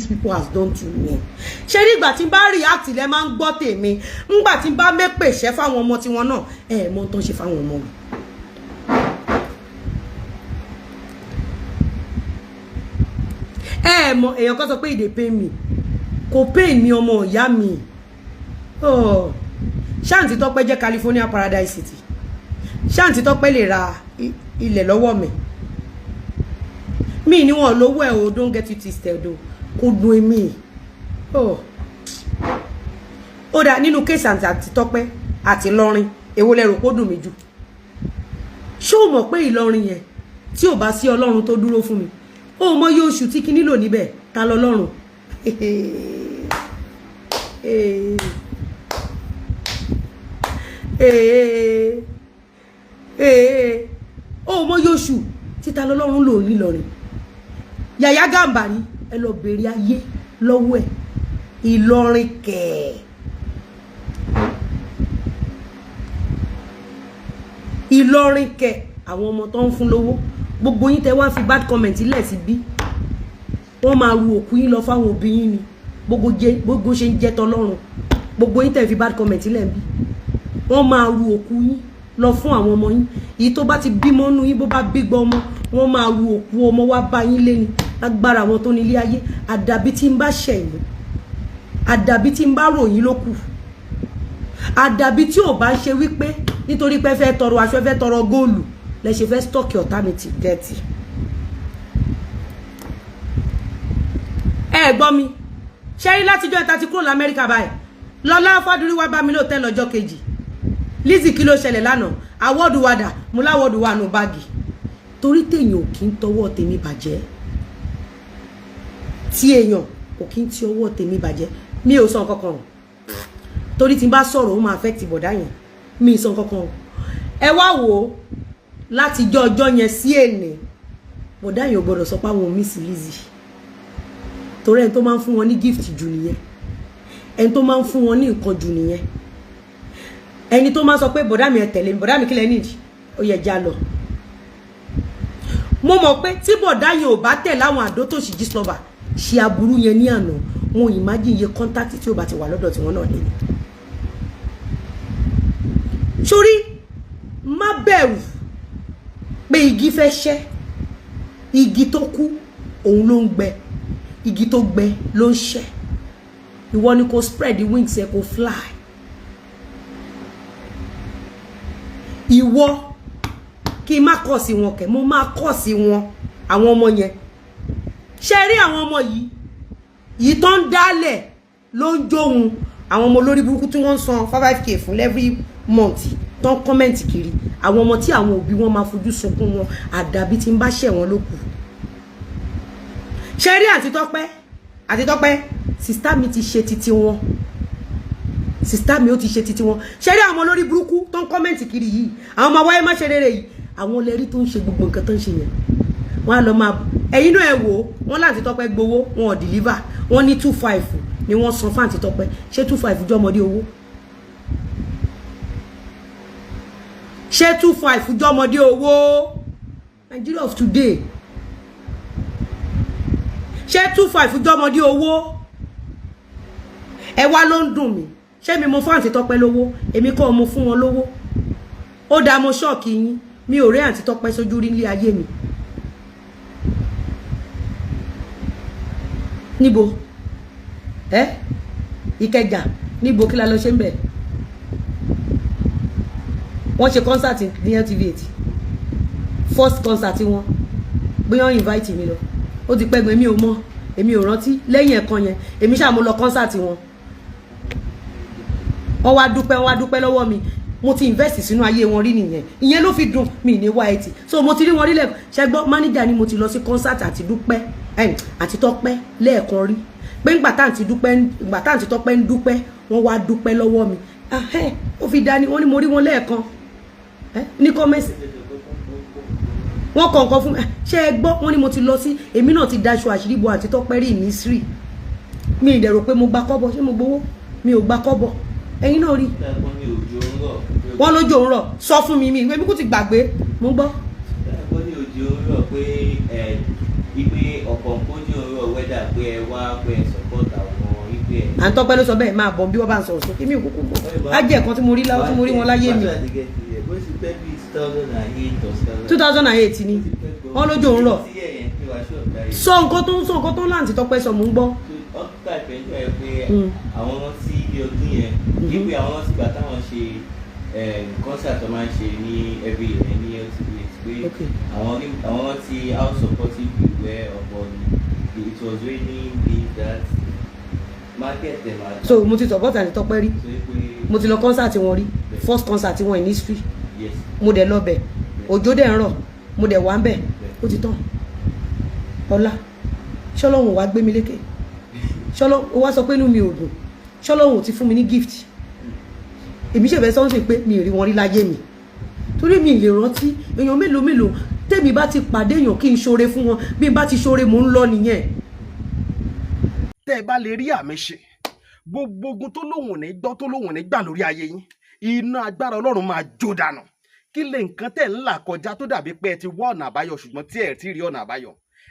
These people has done to me. Ṣé nígbà tí n bá react lẹ máa ń gbọ́ tèmi, ńgbà tí n bá mépèsè fáwọn ọmọ tiwọn náà, ẹ mọ tó ń ṣe fáwọn ọmọ mi. Ẹ mọ èèyàn kan sọ pé e dey pain me, kò pain mi, ọmọ ìyá mi. Ṣé Àǹtí Tọ́pẹ́ jẹ́ California Paradise City? Ṣé Àǹtí Tọ́pẹ́ lè ra ilẹ̀ lọ́wọ́ mi? Mi ní wọn lówó ẹ o, don't get it twisted o. Kò dùn èmi. Ó dà nínú case Àǹtí Tọ́pẹ́ àti Ìlọrin, èwo lẹ rò pé ó dùn mí jù? Ṣé o mọ̀ pé Ìlọrin yẹn, tí ò bá sí Ọlọ́run tó dúró fún mi, ó mọ yóò oṣù tí kinní lò níbẹ̀? Ta lọ́lọ́run? Ó mọ yóò oṣù tí ta lọ́lọ́run lò nílọrin. Yàyà Gàmbàrí, ẹ lọ bèrè ayé lọ́wọ́ ẹ̀. Ìlọrin kẹ̀ẹ́, Ìlọrin kẹ̀, àwọn ọmọ tó ń fún lówó, gbogbo yín tẹ wá fi bad comment lẹ̀ sí bí wọ́n máa ru òkú yín lọ fáwọn òbí yín ni. Gbogbo ṣe ń jẹ́ tọlọ́run, gbogbo yín tẹ fi bad comment lẹ̀ bí wọ́n máa ru òkú yín lọ fún àwọn ọmọ yín. Èyí tó bá ti bímọ nú yín, bó bá bígbọ́ ọmọ, wọ́n máa ru òkú ọmọ wá bá yín lé ni lágbára àwọn tó nílé ayé. Àdàbí tí ń bá ṣẹ̀yìn, àdàbí tí ń bá ròyìn ló kù, àdàbí tí ò bá ń ṣe wípé nítorí pé fẹ́ tọrọ aṣọ, fẹ́ tọrọ góòlù lẹ ṣe fẹ́ stock ọ̀tá mi ti dẹ́tì. Ẹ gbọ́ mi, ṣé rí látijọ́ ìta ti kúrò lamẹ́ríkà báyìí, Lọ́lá Fádúrí wá bá mi lóòótẹ́ lọ́jọ́ kejì. Lizzy, kí ló ṣẹlẹ̀ lánàá? Award wa dà? Mo l'award wà nù báàgì. Torí téèyàn ò kí ń tọwọ́ tèmi bàjẹ́, tí èèyàn ò kí ń ti ọwọ́ tèmi bàjẹ́, mi ò sọ nǹkan kan o. Torí tí n bá sọ̀rọ̀, ó máa affect bọ̀dá yẹn. Mi ì sọ nǹkan kan o. Ẹ wá wò ó, látijọ́ ọjọ́ yẹn sí èní, bọ̀dá yẹn ò gbọ́dọ̀ sọ pé àwọn ò miss Lizzy, torí ẹni tó máa ń fún wọn ní gift jù nìyẹn, ẹni tó máa ń fún wọn ní nǹkan jù nìyẹn, ẹni tó máa ń sọ pé, "Bọ̀dá mi, ẹ tẹ̀lé mi. Bọ̀dá mi, kí lẹ nídìí? Ó yẹ já lọ." Mo mọ̀ pé tí bọ̀dá yẹn ò bá tẹ̀ láwọn àdó tó sì Gistlover ṣe aburú yẹn ní àná, wọn imagine iye contact tí ó bá ti wà lọ́dọ̀ tí wọ́n náà lé ní. Sórí, má bẹ̀rù pé igi fẹ́ ṣẹ́. Igi tó kú òun ló ń gbẹ, igi tó gbẹ ló ń ṣẹ́. Ìwọ ni kò spread the wings ẹ, kò fly. Ìwọ kí n má kọ̀ sí wọn kẹ̀, mo máa kọ̀ sí wọn. Àwọn ọmọ yẹn, ṣe rí àwọn ọmọ yìí yìí tó ń dálẹ̀ ló ń jóhun, àwọn ọmọ olórí burúkú tí wọ́n ń san 5K fún every month, tó ń comment kiri, àwọn ọmọ tí àwọn òbí wọn máa fojú sunkún wọn, àdàbí tí ń bá ṣẹ̀ wọ́n ló kù. Ṣe rí Àǹtí Tọ́pẹ́, Àǹtí Tọ́pẹ́, sister mi ti ṣe titi wọn, sister mi ó ti ṣe titi wọn. Ṣe rí àwọn olórí burúkú tó ń comment kiri yìí, àwọn ọmọ wáyé má ṣe rere yìí, àwọn lẹ́rí tó ń ṣe gbogbo nǹkan tó ń ṣe yẹn, wọ́n á lọ máa. Ẹ̀yin náà ẹ wò ó, wọ́n láti Tọ́pẹ́ gbowó wọn ò deliver. Wọ́n ní 2.5 ni wọ́n san fún Àǹtí Tọ́pẹ́. Ṣé 2.5 jọmọdé owó? Ṣé 2.5 jọmọdé owó? Nigeria of today, ṣé 2.5 jọmọdé owó? Ẹ wá ló ń dùn mí. Ṣé mi mo fún Àǹtí Tọ́pẹ́ lówó? Èmi kọ́ mo fún wọn lówó. Ó dáa, mo shock yín. Mi ò rí Àǹtí Tọ́pẹ́ sójú rí nílé ayé mi. Níbo ẹ Ìkẹjà? Níbo? Kí la lọ ṣe ń bẹ̀? Wọ́n ṣe concert ní LTV 8, first concert wọn. Bóyá wọ́n invite mi lọ, ó ti pẹ́ gan. Èmi ò mọ̀, èmi ò rántí. Lẹ́yìn ẹ̀kan yẹn, èmi ṣáà mo lọ concert wọn. Wọ́n wá dúpẹ́, wọ́n wá dúpẹ́ lọ́wọ́ mi. Mo ti invest sínú ayé wọn rí nìyẹn, ìyẹn ló fi dùn mí ní white. So mo ti rí wọn rí lẹ́ẹ̀kan. Ṣẹgbọ́n manager ni mo ti lọ sí concert àti dúpẹ́ àti Tọ́pẹ́ lẹ́ẹ̀kan rí, pé ńgbà tá àǹtí dúpẹ́, ńgbà tá àǹtí Tọ́pẹ́ ń dúpẹ́, wọ́n wá dúpẹ́ lọ́wọ́ mi. Ó fi dání. Wọ́n ní mo rí wọn lẹ́ẹ̀kan ní kọ́mẹ́sì, wọ́n kọ̀ nǹkan fún mi. Ṣé ẹ gbọ́? Wọ́n ní mo ti lọ sí, èmi náà ti daṣọ àṣírí bo àǹtí Tọ́pẹ́ rí ní sírì. Mi ì dẹ̀ rò pé mo gba kọ́bọ̀. Ṣé mo gbowó? Mi ò gba kọ́bọ̀. Ẹ̀yin náà rí wọ́n lójú òun rọ̀. Sọ fún mi, mi èmi kò ti gbàgbé. Mo gbọ́. Wọ́n ní òjò ń rọ̀ pé ẹ wípé ọ̀pọ̀ nǹkan ojú ń rọ̀ wẹ́dà pé ẹ wá pé ẹ support àwọn wípé ẹ. À ń Tọ́pẹ́ ló sọ bẹ́ẹ̀. Máa bọ̀ bí wọ́n bá ń sọ̀rọ̀ sókè. Mi ò kúkú mọ̀ á jẹ́ ẹ̀kan tí mo rí láwọn tí mo rí wọn láyé mi. Bó ti pẹ́ bíi 2008 or seven. 2008 ni wọ́n lójú òun rọ̀. Sọ nǹkan tó ń sọ, nǹkan tó ń láǹtí Tọ́pẹ́ sọ, mò ń gbọ́. Wọ́n type ẹ̀ ẹ́ pé àwọn rántí bí ọdún yẹn, wípé àwọn rántí ìgbà táwọn ṣe concert tó máa ń ṣe ní every year ní LTV pé àwọn rántí how supportive you were upon it was raining, this, that market dem at. So mo ti support àǹtí Tọ́pẹ́ rí. So pé Mo ti lọ concert wọn rí, first concert wọn in history. Mo dẹ̀ lọ bẹ̀, òjò dẹ̀ ń rọ̀, mo dẹ̀ wà ń bẹ̀. Ó ti tán. Ọlá ṣọlọ́run wàá gbé mi lékè, ṣọlọ́run ó wá sọ pé inú mi ò dùn, ṣọlọ́run ò ti fún mi ní gift. Èmi ṣèfẹ́ sọ́nsìn pé mi ì rí wọn rí láyé mi, torí mi ì lè rántí èèyàn mélòó mélòó. Tèmi bá ti pàdé èèyàn, kí n ṣoore fún wọn, bí n bá ti ṣoore, mò ń lọ nìyẹn. Tẹ́ ẹ bá lè rí àmì ṣe, gbogbo ogun tó lóhùn ò ní gbọ́, tó lóhùn ò ní gbà lórí ayé yín, iná agbára Ọlọ́run máa jó dànù. Kí lè nǹkan tẹ̀ ń là kọjá tó dàbí pé ẹ ti wá ọ̀nà àbáyọ, ṣùgbọ́n tí ẹ ti rí ọ̀nà àbáyọ?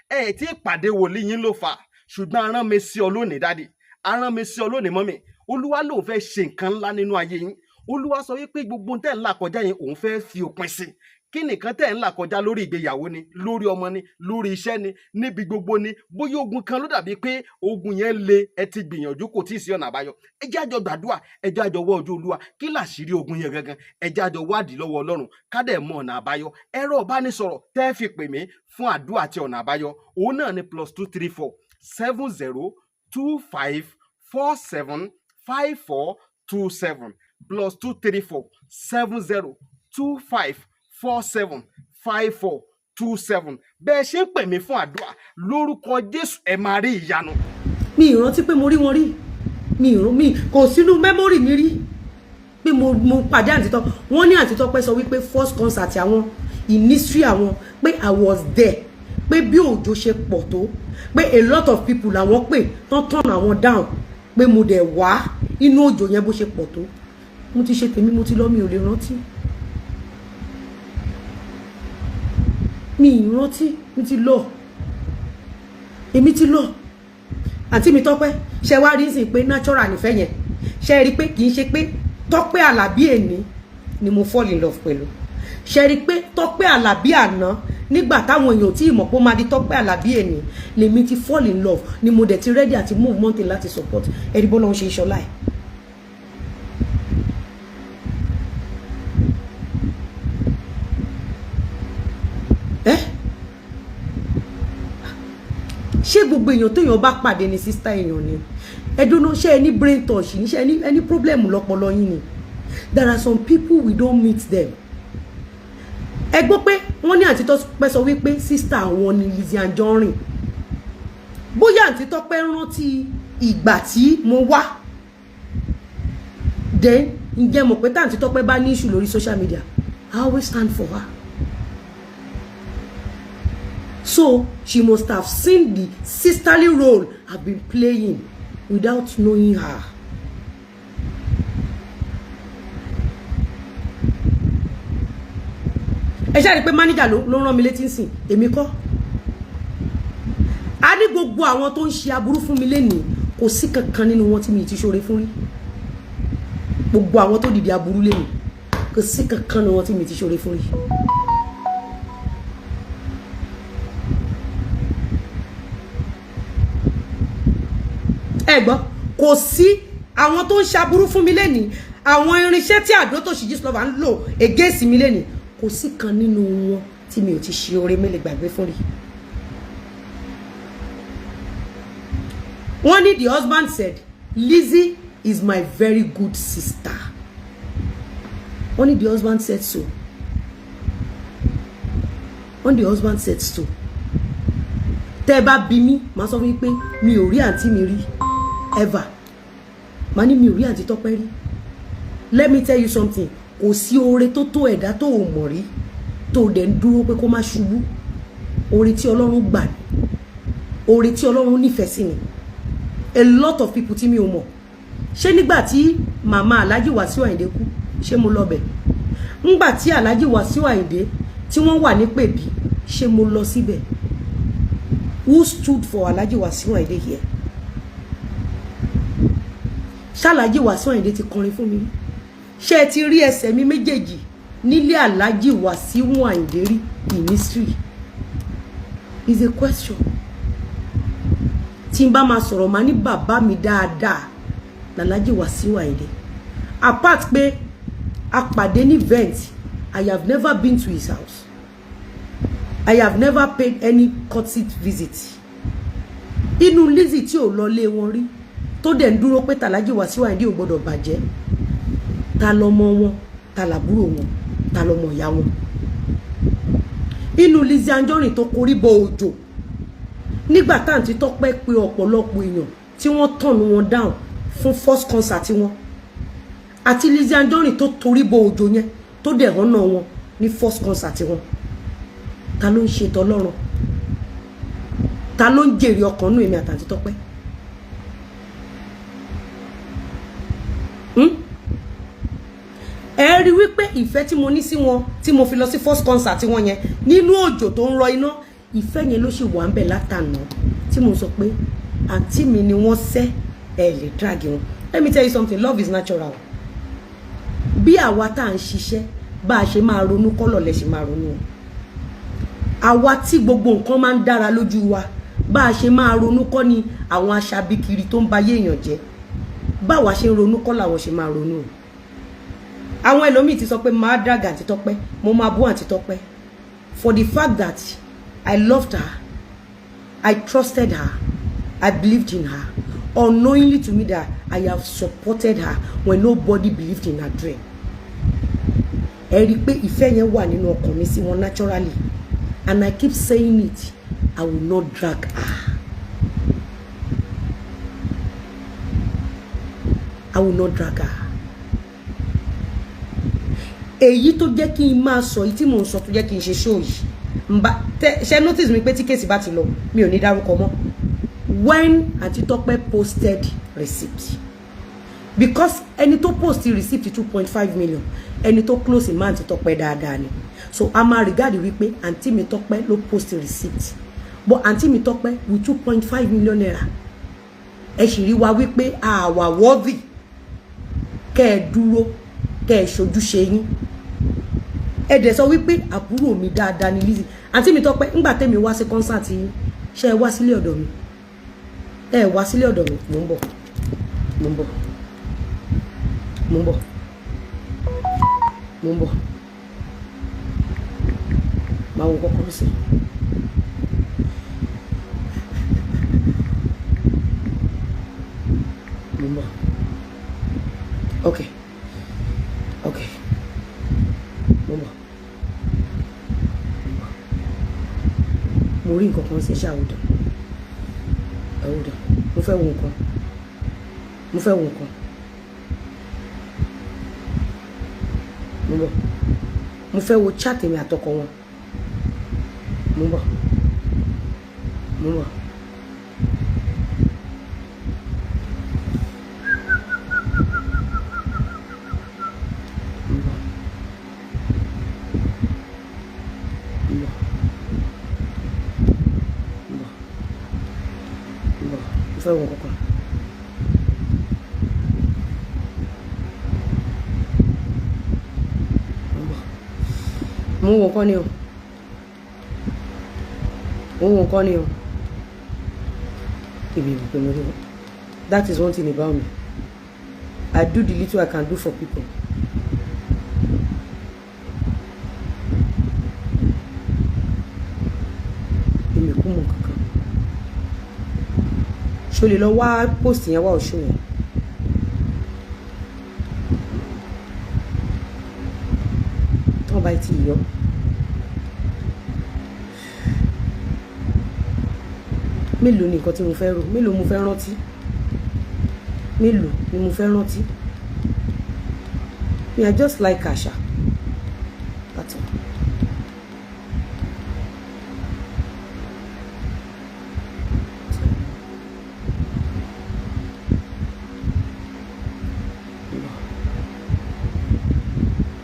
Ẹ ti pàdé wòlíì yín ló fà, ṣùgbọ́n arán mi sí ọ lónìí, daddy, arán mi sí ọ lónìí, mummy. Olúwa lòun fẹ́ ṣe nǹkan ńlá nínú ayé yín. Olúwa sọ wípé gbogbo tẹ̀ ń là kọjá yẹn, òun fẹ́ fi òpin sí. Kí nìkan tẹ̀ ń là kọjá? Lórí ìgbéyàwó ni, lórí ọmọ ni, lórí iṣẹ́ ni, níbi gbogbo ni. Bóyá ogun kan ló dàbí pé ogun yẹn le, ẹ ti gbìyànjú, kò tí ì sí ọ̀nà àbáyọ. Ẹ jẹ́ àjọ gbàdúrà, ẹ jẹ́ àjọ wọ́ ojú Olúwa. Kí làṣírí ogun yẹn gangan? Ẹ jẹ́ àjọ wádìí lọ́wọ́ Ọlọ́run, ká dẹ̀ mọ ọ̀nà àbáyọ. Ẹ̀rọ ìbánisọ̀rọ̀ tẹ́ fi pè mí fún àdúrà àti ọ̀nà àbáyọ, òun náà ni +234 70 25 47 54 27, +234 70 25 47 54 27. Bẹ́ẹ̀ ṣe ń pè mí fún àdúrà, lórúkọ Jésù, ẹ máa rí ìyanu. Mi ì rántí pé mo rí wọn rí. Mi ì rán mi kò sínú memory mi rí pé mo pàdé àǹtí Tọ́pẹ́. Wọ́n ní àǹtí Tọ́pẹ́ sọ wípé first concert àwọn in history àwọn, pé I was there, pé bí òjò ṣe pọ̀ tó, pé a lot of people làwọn pè tán turn àwọn down, pé mo dẹ̀ wá inú òjò yẹn bó ṣe pọ̀ tó. Mo ti ṣe tèmi, mo ti lọ. Mi ò lè rántí, mi ì rántí. Mi ti lọ, èmi ti lọ. Àǹtí mi Tọ́pẹ́, ṣe wá rí sí pé natural nífẹ̀ẹ́ yẹn? Ṣe rí pé kì í ṣe pé Tọ́pẹ́ Àlàbí èní ni mo fall in love pẹ̀lú? Ṣe rí pé Tọ́pẹ́ Àlàbí àná, nígbà táwọn èèyàn tí ìmọ̀ pé ó máa di Tọ́pẹ́ Àlàbí èní, lèmi ti fall in love, ni mo dẹ̀ ti ready àti move mountain láti support. Ẹ̀rí bọ́lá ń ṣe ìṣọlá ẹ̀. Ẹ́ ṣé gbogbo èèyàn téèyàn bá pàdé ni sister èèyàn ni? Ẹdúnú, ṣé ẹ ní brain touch ní? Ṣé ẹ ní problem lọ́pọlọ yín ni? There are some people, we don't meet them. Ẹ gbọ́ pé wọ́n ní àǹtí Tọ́pẹ́ sọ wípé sister àwọn ni Lizzy Anjorin. Bóyá àǹtí Tọ́pẹ́ rántí ìgbà tí mo wá. Then ǹjẹ́ mọ̀ pé táǹtí Tọ́pẹ́ bá ní issue lórí social media, I always stand for her. So she must have seen the sisterly role I've been playing without knowing her. Ẹ ṣáà rí i pé manager ló rán mi létí nsìn, èmi kọ́. A ní gbogbo àwọn tó ń ṣe aburú fún mi lénìí, kò sí kankan nínú wọn tí mi ti ṣoore fún rí. Gbogbo àwọn tó dìde aburú lénìí, kò sí kankan nínú wọn tí mi ti ṣoore fún rí. Ẹ gbọ́, kò sí àwọn tó ń ṣaburú fún mi lénìí, àwọn irinṣẹ́ tí Àdótòṣì Gistlover ń lò against mi lénìí, kò sí kan nínú wọn tí mi ò ti ṣe oore mélòó gbàgbé fún rí. Wọ́n ní the husband said, "Lizzy is my very good sister." Wọ́n ní the husband said so. Wọ́n ní the husband said so. Tẹ́ ẹ bá bí mi, màá sọ fún yín pé mi ò rí àǹtí mi rí ever. Màá ní mi ò rí àǹtí Tọ́pẹ́ rí. Let me tell you something: kò sí oore tó tó ẹ̀dá tó ò mọ̀ rí, tó dẹ̀ ń dúró pé kó má ṣubú. Oore tí Ọlọ́run gbà ní, oore tí Ọlọ́run nífẹ̀ẹ́ sí ni. A lot of people tí mi ò mọ̀, ṣé nígbà tí màmá Alhaji Wàsíù Àyìndé kú, ṣé mo lọ bẹ̀? Ńgbà tí Alhaji Wàsíù Àyìndé tí wọ́n wà ní pèbí, ṣé mo lọ síbẹ̀? Who stood for Alhaji Wàsíù Àyìndé here? Ṣ'Alhaji Wasiu Ayinde ti kọrin fún mi rí? Ṣé ẹ ti rí ẹsẹ̀ mi méjèèjì nílé Alhaji Wasiu Ayinde rí in history? Is a question. Tí n bá máa sọ̀rọ̀, máa ní bàbá mi dáadáa l'Alhaji Wasiu Ayinde. Apart pé a pàdé ní event, I have never been to his house. I have never paid any courtesy visit. Inú Lizzy tí ò lọ lé wọn rí, tó dẹ̀ ń dúró pé t'Alhaji Wasiu Ayinde ò gbọ́dọ̀ bàjẹ́, ta lọmọ wọn, ta làbúrò wọn, ta lọmọ ìyá wọn? Inú Lizzy Anjorin tó korí bọ òjò nígbà táǹtí Tọ́pẹ́ pé ọ̀pọ̀lọpọ̀ èèyàn tí wọ́n turn wọn down fún first concert wọn, àti Lizzy Anjorin tó torí bọ òjò yẹn, tó dẹ̀ hànà wọn ní first concert wọn, ta ló ń ṣe tọlọ́run? Ta ló ń jèrè ọkàn nù èmi àtàntí Tọ́pẹ́? Hmm? Ẹ rí wípé ìfẹ́ tí mo ní sí wọn, tí mo fi lọ sí first concert wọn yẹn nínú òjò tó ń rọ iná, ìfẹ́ yẹn ló sì wà ń bẹ̀ látànà tí mo sọ pé àǹtí mi ni wọ́n sẹ́. Ẹ lè drag wọn. Let me tell you something, love is natural. Bí àwa tá à ń ṣiṣẹ́, bá a ṣe máa ronú kọ́lọ̀ lẹ ṣe máa ronú o. Àwa tí gbogbo nǹkan máa ń dára lójú wa, bá a ṣe máa ronú kọ́ ni àwọn aṣabikiri tó ń ba ayé èèyàn jẹ́. Báwa ṣe ń ronú kọ́ làwọn ṣe máa ronú o. Àwọn ẹlòmíì ti sọ pé máa drag àǹtí Tọ́pẹ́, mo máa bú àǹtí Tọ́pẹ́. For the fact that I loved her, I trusted her, I believed in her, unknowingly to me that I have supported her when nobody believed in her dream. Ẹ rí i pé ìfẹ́ yẹn wà nínú ọkàn mi sí wọn naturally, and I keep saying it, I will not drag her. I will not drag her. Èyí tó jẹ́ kí n máa sọ, èyí tí mò ń sọ, tó jẹ́ kí n ṣe show yìí, nba tẹ ṣe notice mi pé tí case bá ti lọ, mi ò ní dárúkọ mọ́. When Aunty Tọ́pẹ́ posted receipt, because ẹni tó post receipt 2.5 million, ẹni tó close mọ́ Aunty Tọ́pẹ́ dáadáa ni, so a máa regard wípé àǹtí mi Tọ́pẹ́ ló post receipt. But àǹtí mi Tọ́pẹ́ with ₦2.5 million, ẹ sì rí wa wípé àwa worthy kẹ́ ẹ dúró, kẹ́ ẹ ṣojúṣe yín. Ẹ dẹ̀ sọ wípé àbúrò mi dáadáa ni Lizzy. Àǹtí mi Tọ́pẹ́, ńgbà tẹ́mi wá sí concert yín, ṣé ẹ wá sílé ọ̀dọ̀ mi? Ẹ wá sílé ọ̀dọ̀ mi. Mò ń bọ̀, mò ń bọ̀, mò ń bọ̀, mò ń bọ̀. Máa wo kọ́kọ́rọ́ sí. Mò ń bọ̀. Ok, mò ń bọ̀, mò ń bọ̀. Mo rí nǹkan kan sí ṣàwùdọ̀ àwùdọ̀. Mo fẹ́ wo nǹkan, mo fẹ́ wo nǹkan. Mo ń bọ̀. Mo fẹ́ wo chat mi àtọkọ wọn. Mo ń bọ̀, mo ń bọ̀. Mo ń bọ̀, mo ń bọ̀, mo ń bọ̀, mo ń bọ̀. Mo fẹ́ wo nǹkan kan. Mo ń bọ̀. Mo ń wo nǹkan ni o, mo ń wo nǹkan ni o. Èmi ìbùkún mi rí. That is one thing about me. I do the little I can do for people. Èmi kú mọ̀ kankan. Ṣo lè lọ wá post yẹn wá òṣù yẹn? Tí wọ́n bá ti yọ. Mélòó ni nǹkan tí mo fẹ́ rò? Mélòó mo fẹ́ rántí? Mélòó ni mo fẹ́ rántí? Me, I just like àṣà. That's all.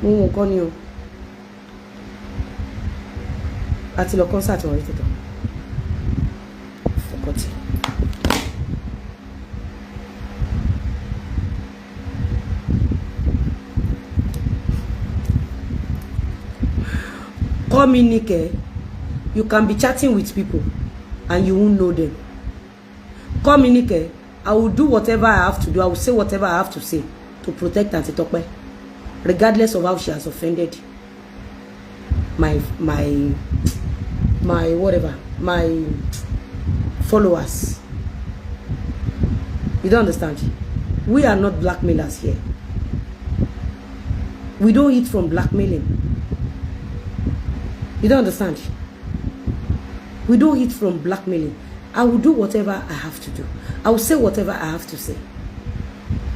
Mo wo nǹkan ni o. A ti lọ concert wọn rí tètè. Forgot it. Call me Nike. You can be chatting with people and you won't know them. Call me Nike. I will do whatever I have to do. I will say whatever I have to say to protect Aunty Tope, regardless of how she has offended my my my whatever, my followers. You don't understand? We are not blackmailers here. We don't eat from blackmailing. You don't understand? We don't eat from blackmailing. I will do whatever I have to do. I will say whatever I have to say.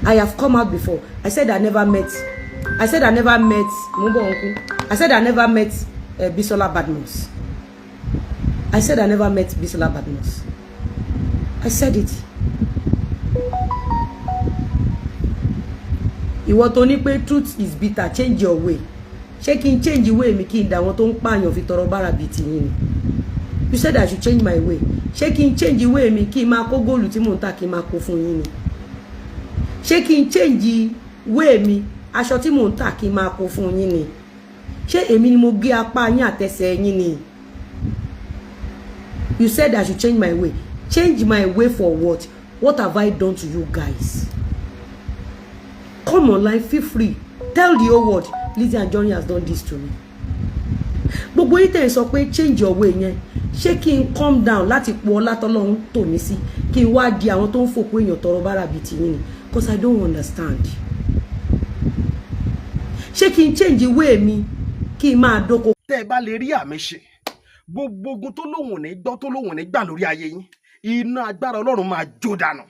I have come out before. I said I never met. I said I never met Mumbo Uncle. I said I never met Bisola Badmus. I said I never met Bisola Badmus. I said it. Ìwọ tó ní pé truth is bitter, change your way. Ṣé kí n change way mi, kí n dà wọn tó ń pààyàn fi tọrọ bára bíi tìyín ni? You said I should change my way. Ṣé kí n change way mi, kí n máa kó góòlù tí mò ń tà, kí n máa kó fún yín ni? Ṣé kí n change way mi, aṣọ tí mò ń tà, kí n máa kó fún yín ni? Ṣé èmi ni mo gé apá yín àtẹsẹ̀ yín ni? You said I should change my way. Change my way for what? What have I done to you guys? Come online, feel free, tell the whole world, Lizzy Anjorin has done this to me. Gbogbo yín tẹ̀ ń sọ pé change your way yẹn, ṣé kí n calm down láti po ọlá tọ́lọ́run tò mí sí, kí n wá di àwọn tó ń fòkú èèyàn tọrọ bára bíi tiyín ni? Cause I don't understand. Ṣé kí n change way mi, kí n máa dóko? Tẹ́ ẹ bá lè rí àmì ṣe, gbogbo ogun tó lóhùn ní gbọ́, tó lóhùn ní gbà lórí ayé yín, iná agbára Ọlọ́run máa jó dànù.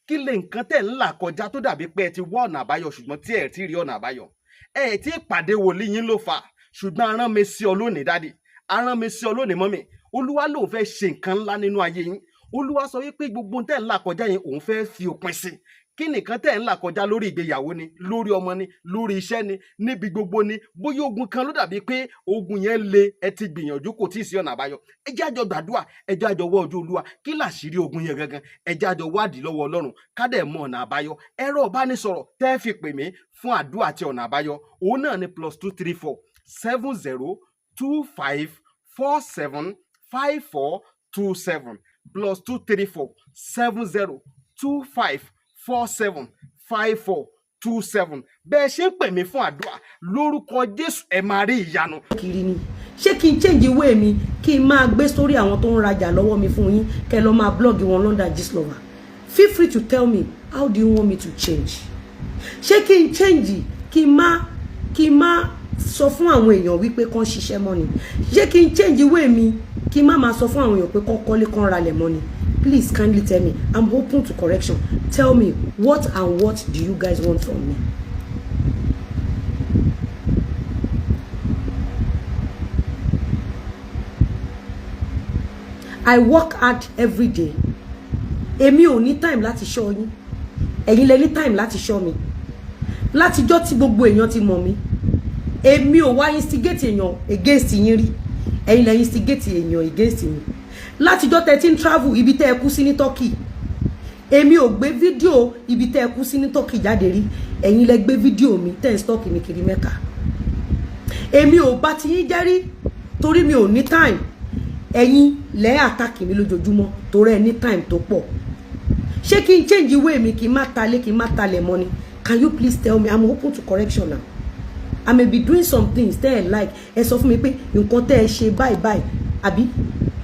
Kí lè nǹkan tẹ̀ ń là kọjá tó dàbí pé ẹ ti wá ọ̀nà àbáyọ, ṣùgbọ́n tí ẹ ti rí ọ̀nà àbáyọ? Ẹ ti pàdé wòlíì yín ló fà, ṣùgbọ́n arán mi sí ọ lónìí, daddy, arán mi sí ọ lónìí, mummy. Olúwa lòun fẹ́ ṣe nǹkan ńlá nínú ayé yín. Olúwa sọ wípé gbogbo tẹ̀ ń là kọjá yẹn, òun fẹ́ fi òpin sí. Kí nìkan tẹ̀ ń là kọjá? Lórí ìgbéyàwó ni, lórí ọmọ ni, lórí iṣẹ́ ni, níbi gbogbo ni. Bóyá ogun kan ló dàbí pé ogun yẹn le, ẹ ti gbìyànjú, kò tí ì sí ọ̀nà àbáyọ. Ẹ jẹ́ àjọ gbàdúrà, ẹ jẹ́ àjọ wọ ojú Olúwa. Kí làṣírí ogun yẹn gangan? Ẹ jẹ́ àjọ wádìí lọ́wọ́ Ọlọ́run, ká dẹ̀ mọ ọ̀nà àbáyọ. Ẹ̀rọ ìbánisọ̀rọ̀ tẹ́ fi pè mí fún àdúrà àti ọ̀nà àbáyọ, òun náà ni +234 70 25 47 54 27, +234 70 25 47 54 27. Bẹ́ẹ̀ ṣe ń pè mí fún àdúrà, lórúkọ Jésù, ẹ máa rí ìyanu. Kiri ni. Ṣé kí n change way mi, kí n máa gbé sórí àwọn tó ń rajà lọ́wọ́ mi fún yín, kẹ́ lọ máa blog wọn London Gistlover? Feel free to tell me, how do you want me to change? Ṣé kí n change, kí n má sọ fún àwọn èèyàn wípé kán ṣiṣẹ́ mọ́ ni? Ṣé kí n change way mi, kí n má máa sọ fún àwọn èèyàn pé kán kọ́lé, kán ralẹ̀ mọ́ ni? Please kindly tell me. I'm open to correction. Tell me, what and what do you guys want from me? I work hard every day. Èmi ò ní time láti ṣọ́ yín. Ẹ̀yin lẹ ní time láti ṣọ́ mi. Látijọ́ tí gbogbo èèyàn ti mọ̀ mí, èmi ò wá instigate èèyàn against yín rí. Ẹ̀yin lẹ instigate èèyàn against mi. Látijọ́ tẹ́ ti ń travel, ibi tẹ́ ẹ kú sí ní Turkey, èmi ò gbé fídíò ibi tẹ́ ẹ kú sí ní Turkey jáde rí. Ẹ̀yin lẹ gbé fídíò mi tẹ́ ń stalk mi kiri Mẹ́ka. Èmi ò bá ti yín jẹ́ rí torí mi ò ní time. Ẹ̀yin lẹ́ attack mi lójoojúmọ́ torí ẹ ní time tó pọ̀. Ṣé kí n change way mi, kí n má talé, kí n má talẹ̀ mọ́ ni? Can you please tell me? I'm open to correction now. I may be doing some things tẹ́ ẹ like. Ẹ sọ fún mi pé nǹkan tẹ́ ẹ ṣe báyìí báyìí. Àbí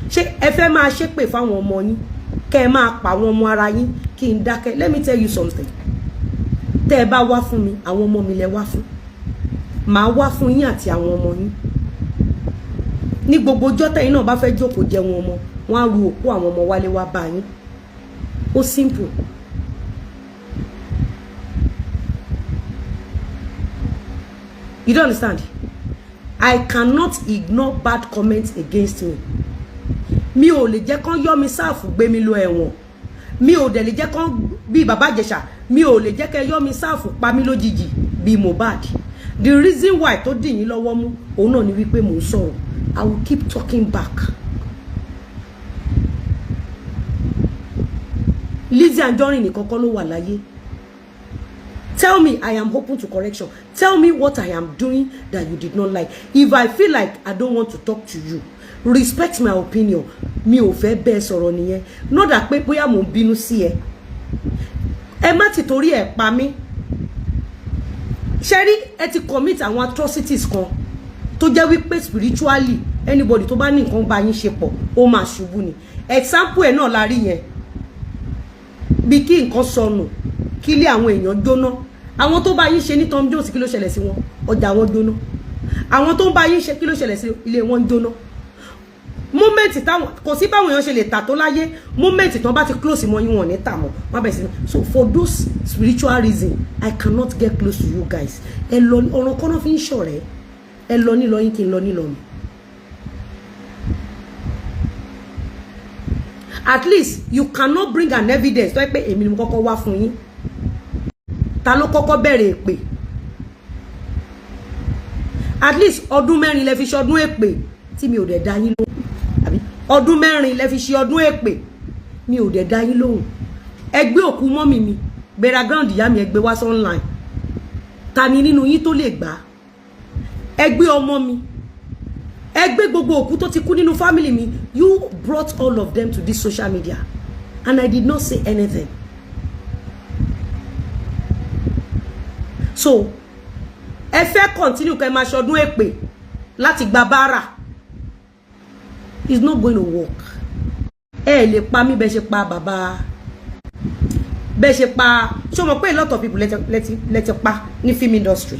ṣé ẹ fẹ́ máa ṣépè fáwọn ọmọ yín, kẹ́ ẹ máa pa àwọn ọmọ ara yín, kí n dákẹ́? Let me tell you something. Tẹ́ ẹ bá wá fún mi, àwọn ọmọ mi lẹ wá fún. Màá wá fún yín àti àwọn ọmọ yín. Ní gbogbo ọjọ́ tẹ́yìn náà bá fẹ́ jókòó jẹun ọmọ, wọ́n á ru òkú àwọn ọmọ wálé wá bá yín. Ó simple. You don't understand? I cannot ignore bad comments against me. Mi ò lè jẹ́ kán yọ́ mi sáàfù gbé mi lọ ẹ̀wọ̀n. Mi ò dẹ̀ lè jẹ́ kán bí bàbá Ìjẹ̀ṣà. Mi ò lè jẹ́ kẹ́ yọ́ mi sáàfù pa mí lójijì bí Mohbad. The reason why tó dì yín lọ́wọ́ mú òun náà ni wípé mò ń sọ̀rọ̀. I will keep talking back. Lizzy Anjorin nìkan kọ́ ló wà láyé. Tell me. I am open to correction. Tell me what I am doing that you did not like. If I feel like I don't want to talk to you, respect my opinion. Mi ò fẹ́ bẹ́ẹ̀ sọ̀rọ̀ nìyẹn, not that pé bóyá mò ń bínú sí ẹ. Ẹ má ti torí ẹ pa mí. Ṣe rí, ẹ ti commit àwọn atrocities kan tó jẹ́ wípé spiritually, anybody tó bá ní nǹkan bá yín ṣe pọ̀, ó máa ṣubú ni. Example ẹ̀ náà la rí yẹn, bí kí nǹkan sọnù, kí ilé àwọn èèyàn jóná. Àwọn tó bá yín ṣe ní Tom Jones, kí ló ṣẹlẹ̀ sí wọn? Ọjà wọn jóná. Àwọn tó ń bá yín ṣe, kí ló ṣẹlẹ̀ sí ilé wọn? Jóná. Moment táwọn, kò sí báwọn èèyàn ṣe lè tà tó láyé, moment tán bá ti close mọ́ yín, wọn ò ní tà mọ́, wọn bẹ̀ sí. So for those spiritual reason, I cannot get close to you guys. Ẹ lọ, ọ̀ràn kọ́nà fi ń ṣọ̀rẹ́. Ẹ lọ nílọ yín, kí n lọ nílọ mi. At least you cannot bring an evidence tó yẹ pé èmi ni mo kọ́kọ́ wá fún yín. Ta ló kọ́kọ́ bẹ̀rẹ̀ èpè? At least ọdún 4 lẹ fi ṣe ọdún èpè tí mi ò dẹ̀ dá yín lóhùn, àbí? Ọdún 4 lẹ fi ṣe ọdún èpè, mi ò dẹ̀ dá yín lóhùn. Ẹgbẹ́ òkú mummy mi, burial ground ìyá mi, ẹgbẹ́ wá sí online. Ta ni nínú yín tó lè gbà? Ẹgbẹ́ ọmọ mi, ẹgbẹ́ gbogbo òkú tó ti kú nínú family mi. You brought all of them to this social media and I did not say anything. So ẹ fẹ́ continue kẹ́ máa ṣọdún èpè láti gba báárà. It's not going to work. Ẹ lè pa mí bẹ́ẹ̀ ṣe pa bàbá, bẹ́ẹ̀ ṣe pa. Ṣé o mọ̀ pé a lot of people lẹ ti pa ní film industry?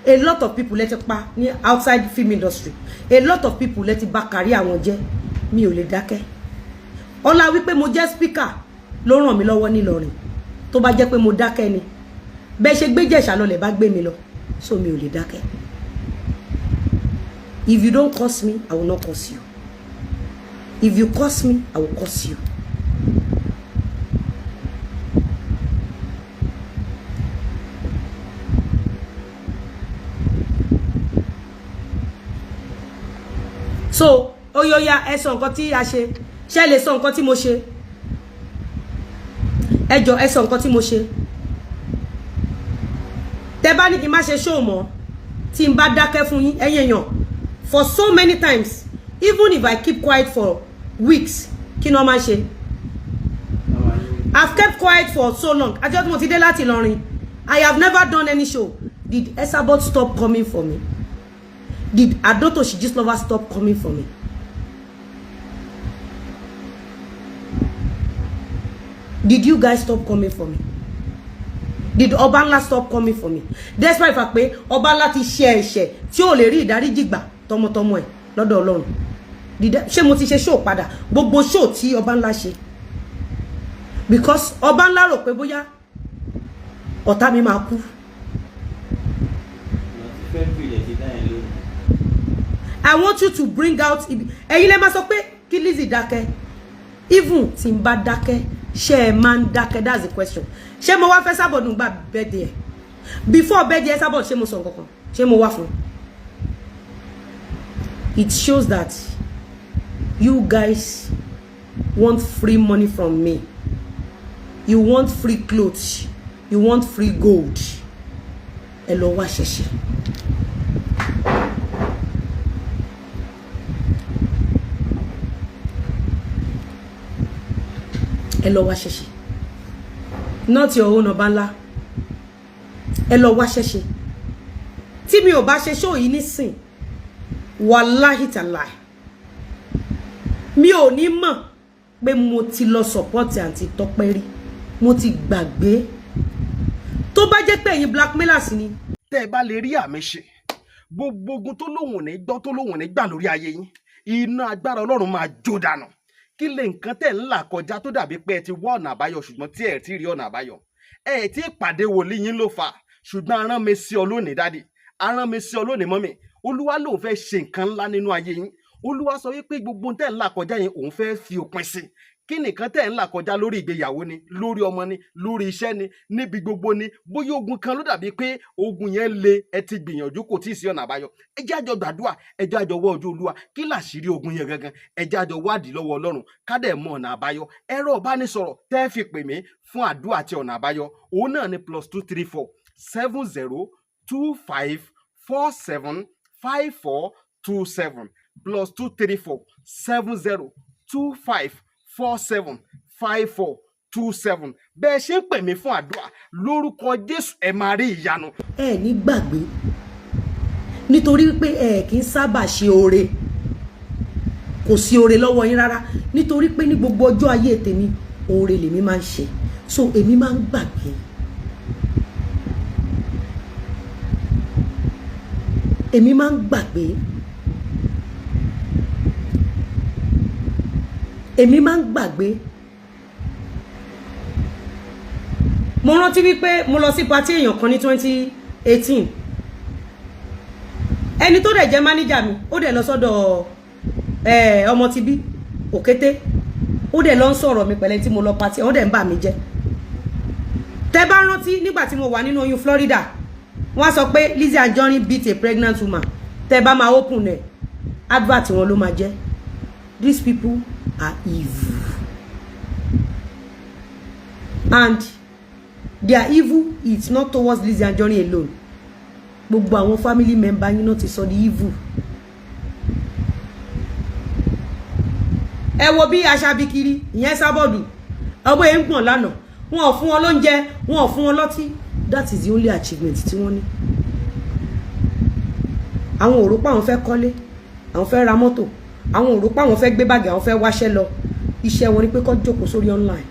A lot of people lẹ ti pa ní outside film industry. A lot of people lẹ ti bà kárí àwọn jẹ́. Mi ò lè dákẹ́. Ọlá wípé mo jẹ́ speaker ló ràn mí lọ́wọ́ nílọrin. Tó bá jẹ́ pé mo dákẹ́ ni, bẹ́ẹ̀ ṣe gbé Jẹ̀ṣà lọ lẹ̀ bá gbé mi lọ. So mi ò lè dákẹ́. If you don't curse me, I will not curse you. If you curse me, I will curse you. So oyoya, ẹ sọ nǹkan tí a ṣe. Ṣé lè sọ nǹkan tí mo ṣe? Ẹ jọ, ẹ sọ nǹkan tí mo ṣe. Tẹ bá ní kí n má ṣe show mọ́, tí n bá dákẹ́ fún yín, ẹ̀yin èèyàn, for so many times, even if I keep quiet for weeks, kí ni wọ́n máa ṣe? I've kept quiet for so long. Àjọ tí mo ti dé láti Ìlọrin, I have never done any show. Did Esabod stop coming for me? Did Adoto Gistlover stop coming for me? Did you guys stop coming for me? Did Ọbanla stop coming for me? Despite fact pé Ọbanla ti ṣe ẹ̀ṣẹ̀ tí ò lè rí ìdáríjì gbà tọmọtọmọ ẹ̀ lọ́dọ̀ Ọlọ́run. Did, ṣé mo ti ṣe show padà? Gbogbo show tí Ọbanla ṣe, because Ọbanla rò pé bóyá ọ̀tá mi máa kú. Lọ sí February lè ṣe dáhìn lónìí. I want you to bring out ibi ẹ̀yin lè máa sọ pé kí Lizzy dákẹ́. Even tí n bá dákẹ́, ṣé ẹ máa ń dákẹ́? That's the question. Ṣé mo wá fẹ́ Sábọ̀dù gba birthday ẹ̀? Before birthday ẹ Sábọ̀dù, ṣé mo sọ nǹkan kan? Ṣé mo wá fún? It shows that you guys want free money from me. You want free clothes, you want free gold. Ẹ lọ wá ṣẹ̀ṣẹ̀. Ẹ lọ wá ṣẹ̀ṣẹ̀. Not your own Ọbanla. Ẹ lọ wá ṣẹ̀ṣẹ̀. Tí mi ò bá ṣe show yìí nísìn, wàláhì tàláì, mi ò ní mọ̀ pé mo ti lọ support àǹtí Tọ́pẹ́ rí. Mo ti gbàgbé. Tó bá jẹ́ pé ẹ̀yin blackmailers ni. Tẹ́ ẹ bá lè rí àmì ṣe, gbogbo ogun tó lóhùn ò ní gbọ́, tó lóhùn ò ní gbà lórí ayé yín, iná agbára Ọlọ́run máa jó dànù. Kí lè nǹkan tẹ̀ ń là kọjá tó dàbí pé ẹ ti wá ọ̀nà àbáyọ, ṣùgbọ́n tí ẹ ti rí ọ̀nà àbáyọ? Ẹ ti pàdé wòlíì yín ló fà. Ṣùgbọ́n arán mi sí ọ lónìí, daddy, arán mi sí ọ lónìí, mummy. Olúwa lòun fẹ́ ṣe nǹkan ńlá nínú ayé yín. Olúwa sọ wípé gbogbo tẹ̀ ń là kọjá yẹn, òun fẹ́ fi òpin sí. Kí nìkan tẹ̀ ń là kọjá lórí ìgbéyàwó ni, lórí ọmọ ni, lórí iṣẹ́ ni, níbi gbogbo ni? Bóyá ogun kan ló dàbí pé ogun yẹn le, ẹ ti gbìyànjú, kò tíì sí ọ̀nà àbáyọ. Ẹ jẹ́ àjọ gbàdúrà, ẹ jẹ́ àjọ wọ ojú Olúwa. Kí làṣírí ogun yẹn gangan? Ẹ jẹ́ àjọ wádìí lọ́wọ́ Ọlọ́run, ká dẹ̀ mọ ọ̀nà àbáyọ. Ẹ̀rọ ìbánisọ̀rọ̀ tẹ́ fi pè mí fún àdúrà àti ọ̀nà àbáyọ, òun náà ni +234 70 25 47 54 27, +234 70 25 47 54 27. Bẹ́ẹ̀ ṣe ń pè mí fún àdúrà, lórúkọ Jésù, ẹ máa rí ìyanu. Ẹ ní gbàgbé, nítorí wípé ẹ kì í sábà ṣe oore, kò sí oore lọ́wọ́ yín rárá. Nítorí pé ní gbogbo ọjọ́ ayé tèmi, oore lèmi máa ń ṣe, so èmi máa ń gbàgbé. Èmi máa ń gbàgbé, èmi máa ń gbàgbé. Mo rántí wípé mo lọ sí party èèyàn kan ní 2018. Ẹni tó dẹ̀ jẹ́ mánéjà mi, ó dẹ̀ lọ sọ́dọ̀ ọmọ ti bí òkété, ó dẹ̀ lọ ń sọ̀rọ̀ mi pẹ̀lẹ́ tí mo lọ party, ó dẹ̀ ń bà mí jẹ́. Tẹ́ bá rántí, nígbà tí mo wà nínú oyún Florida, wọ́n sọ pé Lizzy Anjorin beat a pregnant woman. Tẹ́ bá máa open ẹ̀, advert wọn ló máa jẹ́. These people are evil, and their evil is not towards Lizzy Anjorin alone. Gbogbo àwọn family member yín náà ti sọ di evil. Ẹ wo bí aṣabikiri ìyẹn sábọ̀dù ọgbọ́n yẹn ń gbọ̀n lánàá. Wọn ò fún wọn lóúnjẹ, wọn ò fún wọn lọ́tí. That is the only achievement tí wọ́n ní. Àwọn ò rò pé àwọn fẹ́ kọ́lé, àwọn fẹ́ ra mọ́tò, àwọn ò rò pé àwọn fẹ́ gbé báàgì, àwọn fẹ́ wáṣẹ́ lọ. Iṣẹ́ wọn ni pé kó jókòó sórí online,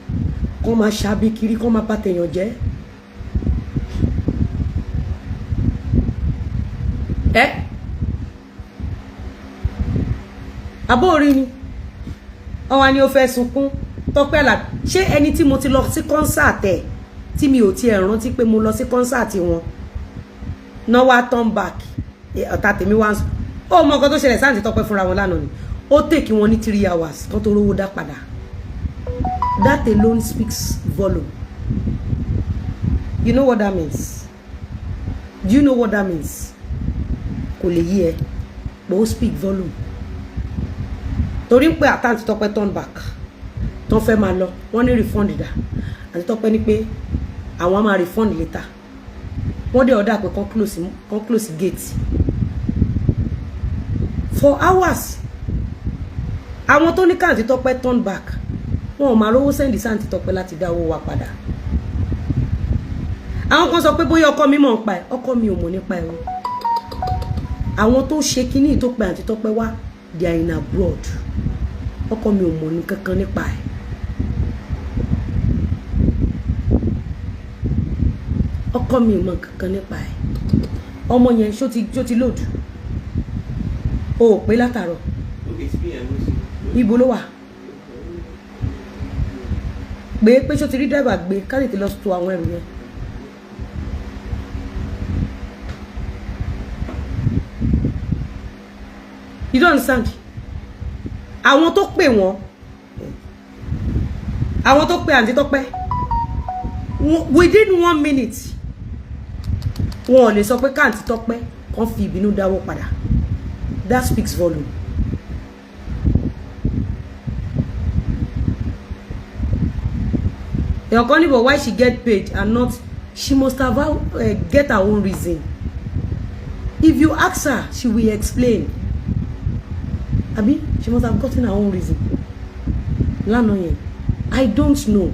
kó máa ṣàbí kiri, kó máa bà tèèyàn jẹ́. Ẹ àbóorí ni ọwọ́ ni ó fẹ́ sunkún. Tọ́pẹ́ Àlàbí, ṣé ẹni tí mo ti lọ sí concert ẹ̀, tí mi ò tiẹ̀ rántí pé mo lọ sí concert wọn náà, wá turn back. Ọ̀tá tèmi wá ń sọ, ó mọ nǹkan tó ṣẹlẹ̀ sáà. Ti Tọ́pẹ́ fúnra wọn lánàá ni ó take wọn ní 3 hours kán tó rówó dá padà. That alone speaks volume. You know what that means? Do you know what that means? Kò lè yí ẹ, but ó speak volume, torí pé àtàntí Tọ́pẹ́ turn back tó fẹ́ máa lọ, wọ́n ní refund dà. Àti Tọ́pẹ́ ní pé àwọn á máa refund later. Wọ́n dẹ̀ order pé kán close gate for hours. Àwọn tó ní káàntì Tọ́pẹ́ turn back, wọn ò máa rówó send sáǹtì Tọ́pẹ́ láti dá owó wa padà. Àwọn kan sọ pé bóyá ọkọ mi mọ̀ nípa ẹ̀. Ọkọ mi ò mọ̀ nípa ẹ̀ o. Àwọn tó ṣe kínní tó pe àǹtí Tọ́pẹ́ wá, they are in abroad. Ọkọ mi ò mọ̀ ní kankan nípa ẹ̀. Ọkọ mi ò mọ̀ kankan nípa ẹ̀. Ọmọ yẹn, ṣó ti load o? Ò pé látàárọ̀. Ok, tí yẹn ló sì. Ibo ló wà? Pé pé ṣó ti rí driver gbé ká tètè lọ to àwọn ẹrù yẹn. You don't understand. Àwọn tó pè wọ́n, àwọn tó pè àǹtí Tọ́pẹ́, within one minute, wọn ò lè sọ pé káàntí Tọ́pẹ́ kan fi ìbínú dáwọ́ padà. That speaks volume. Èèyàn kan ní, but why she get paid and not? She must have get her own reason. If you ask her, she will explain, abi? She must have gotten her own reason lánàá yẹn. I don't know,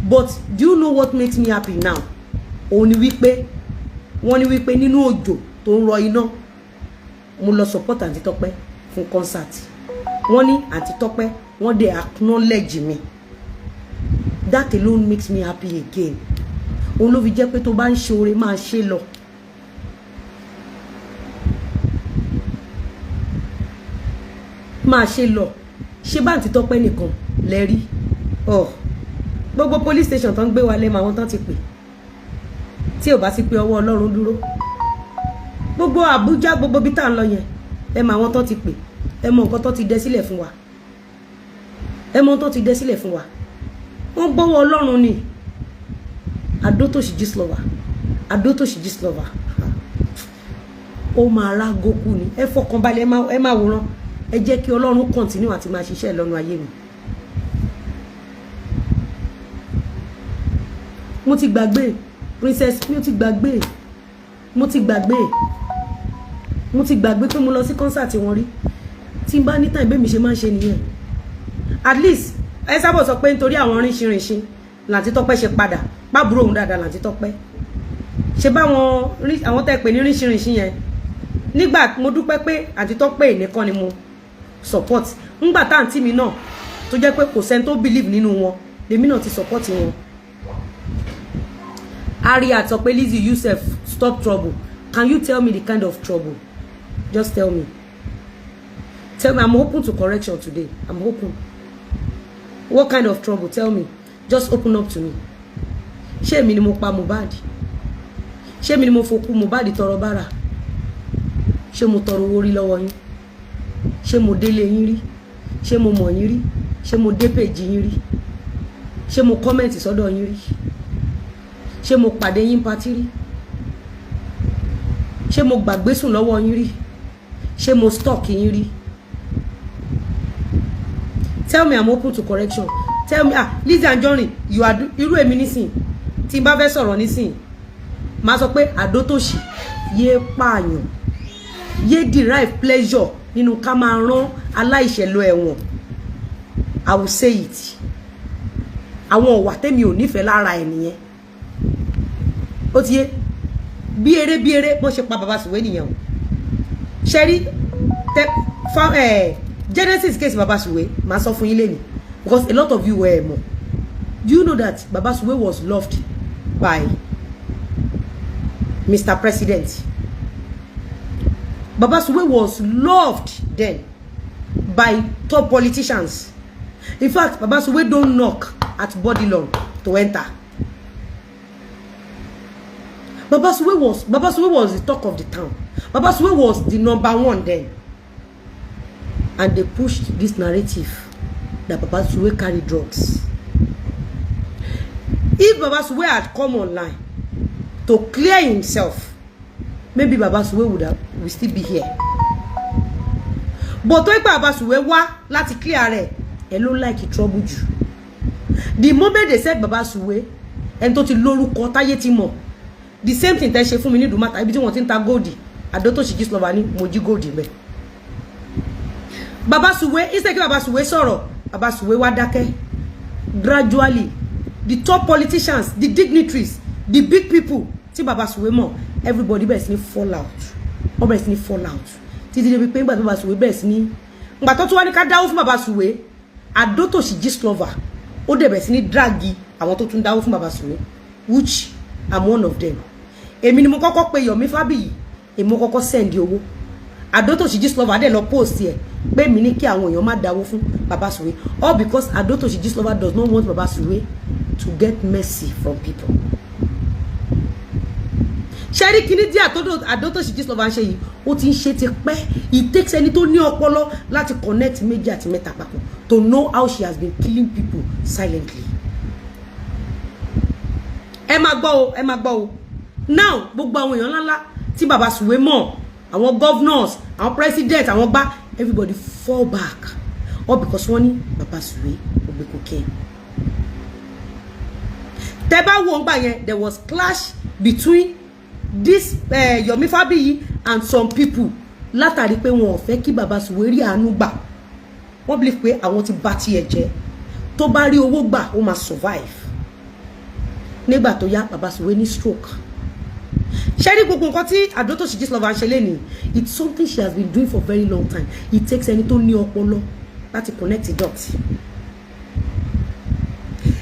but do you know what makes me happy now? Òun ni wípé wọ́n ní wípé nínú òjò tó ń rọ iná, mo lọ support àǹtí Tọ́pẹ́ fún concert. Wọ́n ní àǹtí Tọ́pẹ́, wọ́n dẹ̀ acknowledge me. That alone makes me happy again. Òun ló fi jẹ́ pé tó bá ń ṣe oore, máa ṣe lọ. Máa ṣe lọ. Ṣé bá àǹtí Tọ́pẹ́ nìkan lẹ rí ọ? Gbogbo police station tó ń gbé wa lẹ́mọ àwọn tán ti pè, tí ò bá sí pé ọwọ́ Ọlọ́run dúró. Gbogbo Àbújá, gbogbo bí tá à ń lọ yẹn, ẹ mọ àwọn tán ti pè, ẹ mọ nǹkan tó ti dẹ sílẹ̀ fún wa. Ẹ mọ tó ti dẹ sílẹ̀ fún wa. Wọ́n gbọ́wọ́ Ọlọ́run ni. Adótòṣì Gistlover, Adótòṣì Gistlover, ó máa rá gókù ni. Ẹ fọkànbalẹ̀, ẹ má wòran. Ẹ jẹ́ kí Ọlọ́run continue àti máa ṣiṣẹ́ lọ́nu ayé mi. Mo ti gbàgbé, princess, mi ò ti gbàgbé, mo ti gbàgbé, mo ti gbàgbé pé mo lọ sí concert wọn rí. Tí n bá ní time, bẹ́ẹ̀ mi ṣe máa ń ṣe nìyẹn. At least ẹ sábà sọ pé nítorí àwọn rínṣinrìnṣin làǹtí Tọ́pẹ́ ṣe padà pábúrò òun dáadáa. Làǹtí Tọ́pẹ́ ṣe báwọn àwọn tẹ́ pè ní rínṣinrìnṣin yẹn nígbà. Mo dúpẹ́ pé àǹtí Tọ́pẹ́ nìkan ni mo support ńgbà tá àǹtí mi náà tó jẹ́ pé kò sẹ́ni tó believe nínú wọn, lèmi náà ti support wọn. Harriet sọ pé, "Lizzy, you sef stop trouble." Can you tell me the kind of trouble? Just tell me, tell me. I'm open to correction today. I'm open. What kind of trouble? Tell me, just open up to me. Ṣé èmi ni mo pa Mohbad? Ṣé èmi ni mo fokú Mohbad tọrọ bára? Ṣé mo tọrọ owó rí lọ́wọ́ yín? Ṣé mo délé yín rí? Ṣé mo mọ̀ yín rí? Ṣé mo dé page yín rí? Ṣé mo comment sọ́dọ̀ yín rí? Ṣé mo pàdé yín party rí? Ṣé mo gbàgbé sùn lọ́wọ́ yín rí? Ṣé mo stalk yín rí? Tell me. I'm open to correction. Tell me. Ah, Lizzy Anjorin, you are irú èmi nísìn, tí n bá fẹ́ sọ̀rọ̀ nísìn, máa sọ pé àdótòṣì yé pààyàn, yé derive pleasure nínú ká máa rán aláìṣẹ̀ lọ ẹ̀wọ̀n. I will say it. Àwọn ọ̀wà tẹ́mi ò nífẹ̀ẹ́ lára ẹ̀ nìyẹn. Ó ti yé bí eré bí eré bó ṣe pa Bàbá Sùwé nìyẹn o. Ṣe rí tẹ fa ẹ genesis case Bàbá Sùwé, màá sọ fún yín lẹ́nu because a lot of you were mọ̀. Do you know that Bàbá Sùwé was loved by Mr. President? Baba Suwe was loved then by top politicians. In fact, Baba Suwe don't knock at Bodilon to enter. Baba Suwe was the talk of the town. Baba Suwe was the number one then. And they pushed this narrative that Baba Suwe carry drugs. If Baba Suwe had come online to clear himself, maybe Baba Suwe would still be here. But tó pé Baba Suwe wá láti clear rẹ̀, ẹ ló like trouble jù. The moment they said Baba Suwe, ẹni tó ti lórúkọ táyé ti mọ̀, the same thing tẹ́ ṣe fún mi ní Ìdúmọ̀tà, ibi tí wọ́n ti ń ta gold, Àdótòṣì Gistlover ní mo jí gold mẹ́. Baba Suwe, instead kí Baba Suwe sọ̀rọ̀, Baba Suwe wá dákẹ́. Gradually, the top politicians, the dignitaries, the big people tí Baba Suwe mọ̀, everybody bẹ̀rẹ̀ sí ní fall out. Wọ́n bẹ̀rẹ̀ sí ní fall out títí débi pé nígbà tí Baba Suwe bẹ̀rẹ̀ sí ní, ìgbà tó tún wá ní ká dáwó fún Baba Suwe, Àdótòṣì Gistlover ó dẹ̀ bẹ̀rẹ̀ sí ní drag àwọn tó tún dáwó fún Baba Suwe, which I'm one of them. Èmi ni mo kọ́kọ́ pe Yomi Fabiyi, èmi mo kọ́kọ́ send owó. Àdótòṣì Gistlover dẹ̀ lọ post ẹ̀ pé mi ní kí àwọn èèyàn má dáwó fún Baba Suwe, all because Àdótòṣì Gistlover does not want Baba Suwe to get mercy from people. Ṣẹ́rí kíní tí Àdótòṣì Gistlover ń ṣe yìí, ó ti ń ṣe ti pẹ́. It takes ẹni tó ní ọpọlọ láti connect méjì àti mẹ́ta papọ̀ to know how she has been killing people silently. Ẹ máa gbọ́ o, ẹ máa gbọ́ o. Now, gbogbo àwọn èèyàn ńláńlá tí Baba Suwe mọ̀, àwọn governors, àwọn president, àwọn gbá, everybody fall back, all because wọ́n ní Baba Suwe ó gbé cocaine. Tẹ́ bá wo ngbà yẹn, there was clash between this Yomi Fabiyi and some people látàrí pé wọn ò fẹ́ kí Baba Suwe rí àánú gbà. Wọ́n believe pé àwọn ti bá tiẹ̀ jẹ́, tó bá rí owó gbà, ó máa survive. Nígbà tó yá, Baba Suwe ní stroke. Ṣé rí gbogbo nǹkan tí Àdótòṣì Gistlover ń ṣe lénìí, it's something she has been doing for very long time. It takes ẹni tó ní ọpọlọ láti connect the dots.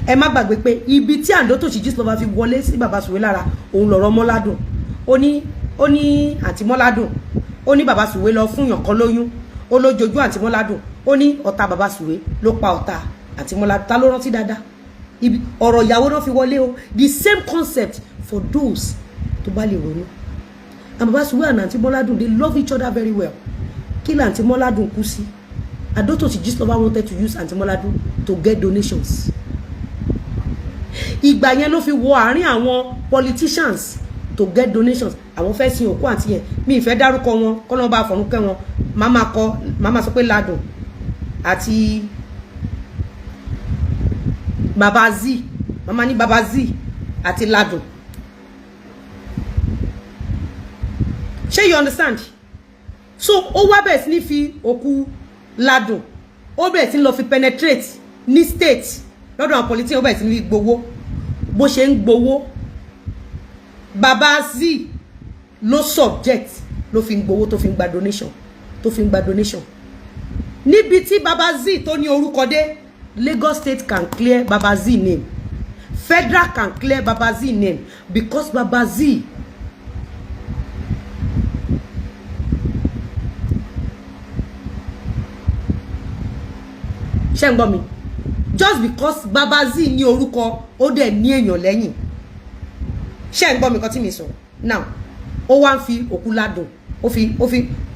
Ẹ má gbàgbé pé ibi tí Àdótòṣì Gistlover fi wọlé sí Baba Suwe lára òun lọ̀rọ̀ Mọ́ládùn. Ó ní àǹtí Mọ́ládùn, ó ní Baba Suwe lọ fún yàn kan lóyún, ó ló jojú àǹtí Mọ́ládùn, ó ní ọ̀tá Baba Suwe ló pa ọ̀tá àǹtí Mọ́ládùn. Ta ló rántí dáadáa? Ibi ọ̀rọ̀ ìyàwó náà fi wọlé o. The same concept for those tó bá lè ronú. And Baba Suwe and àǹtí Mọ́ládùn, they love each other very well. Kí là àǹtí Mọ́ládùn kú sí? Adotoshi Gistlover wanted to use Aunty Moladun to get donations. Ìgbà yẹn ló fi wọ àárín àwọn politicians to get donations. Àwọn fẹ́ sin òkú àǹtí yẹn. Mi ì fẹ́ dárúkọ wọn, kọ́nà bá fọ̀rún kẹ́ wọn. Màá máa kọ, màá máa sọ pé Ladùn àti Baba Z, màá máa ní Baba Z àti Ladùn. Ṣé you understand? So ó wá bẹ̀rẹ̀ sí ní fi òkú Ladùn, ó bẹ̀rẹ̀ sí ní lọ fi penetrate ní state lọ́dọ̀ àwọn politician. Ó bẹ̀rẹ̀ sí ní gbowó. Bó ṣe ń gbowó, Baba Z ló subject ló fi ń gbowó, tó fi ń gba donation, tó fi ń gba donation. Níbi tí Baba Z tó ní orúkọ dé, Lagos State can clear Baba Z name, federal can clear Baba Z name, because Baba Z ṣé ń gbọ́ mi? Just because Baba Z ní orúkọ, ó dẹ̀ ní èèyàn lẹ́yìn. Ṣé ń gbọ́ mi kan tí mi sọ now? Ó wá ń fi òkú Ládùn, ó fi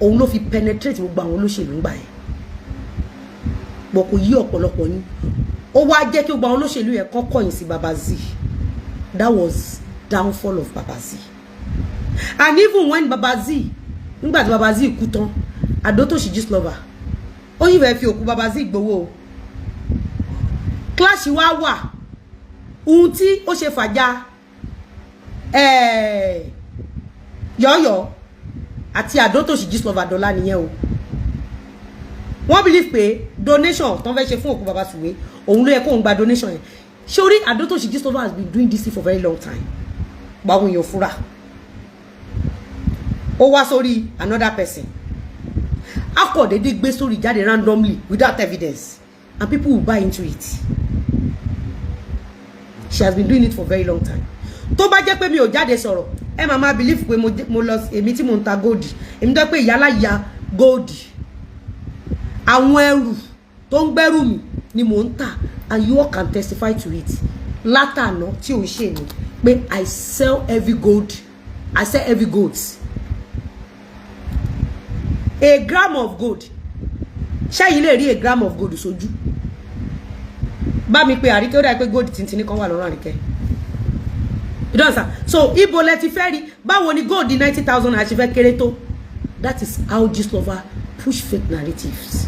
òun ló fi penetrate gbogbo àwọn olóṣèlú ń gbà yẹn bọ̀. Kò yí ọ̀pọ̀lọpọ̀ yín. Ó wá jẹ́ kí gbogbo àwọn olóṣèlú yẹn kọ́ kọ̀yìn sí Baba Z. That was downfall of Baba Z. And even when Baba Z, nígbà tí Baba Z kú tán, Adotoshi Gistlover ó yìí fẹ́ fi òkú Baba Z gbowó o. Clash wá wà. Ohun tí ó ṣe fàjà yọ̀ọ̀yọ̀ àti Adotoshi Gistlover dọ́là nìyẹn o. Wọ́n believe pé donation tó ń fẹ́ ṣe fún òkú Baba Suwe, òun ló yẹ kóun gba donation yẹn. Sórí Adotoshi Gistlover has been doing this thing for very long time. Gbàwọn èèyàn fura. Ó wá sórí another person, a kò déédéé gbé sórí jáde randomly without evidence, and people will buy into it. She has been doing it for very long time. Tó bá jẹ́ pé mi ò jáde sọ̀rọ̀, ẹ máa máa believe pé mo lọ. Èmi tí mo ń ta gold, èmi tó pé ìyálà ya gold, àwọn ẹrù tó ń gbẹ́rù mi ni mò ń tà, and you all can testify to it látànà tí ò ń ṣe mi pé I sell heavy gold. I sell heavy golds. A gram of gold, ṣẹ́yìn lè rí a gram of gold sójú? Bá mi pé Àríkẹ́. Ó dà pé gold tìǹtìǹ kan wà lọ́rùn Àríkẹ́. You don't understand? So ibo lẹ ti fẹ́ rí? Báwo ni gold 90,000 àti fẹ́ kéré tó? That is how Gistlover push fake narratives.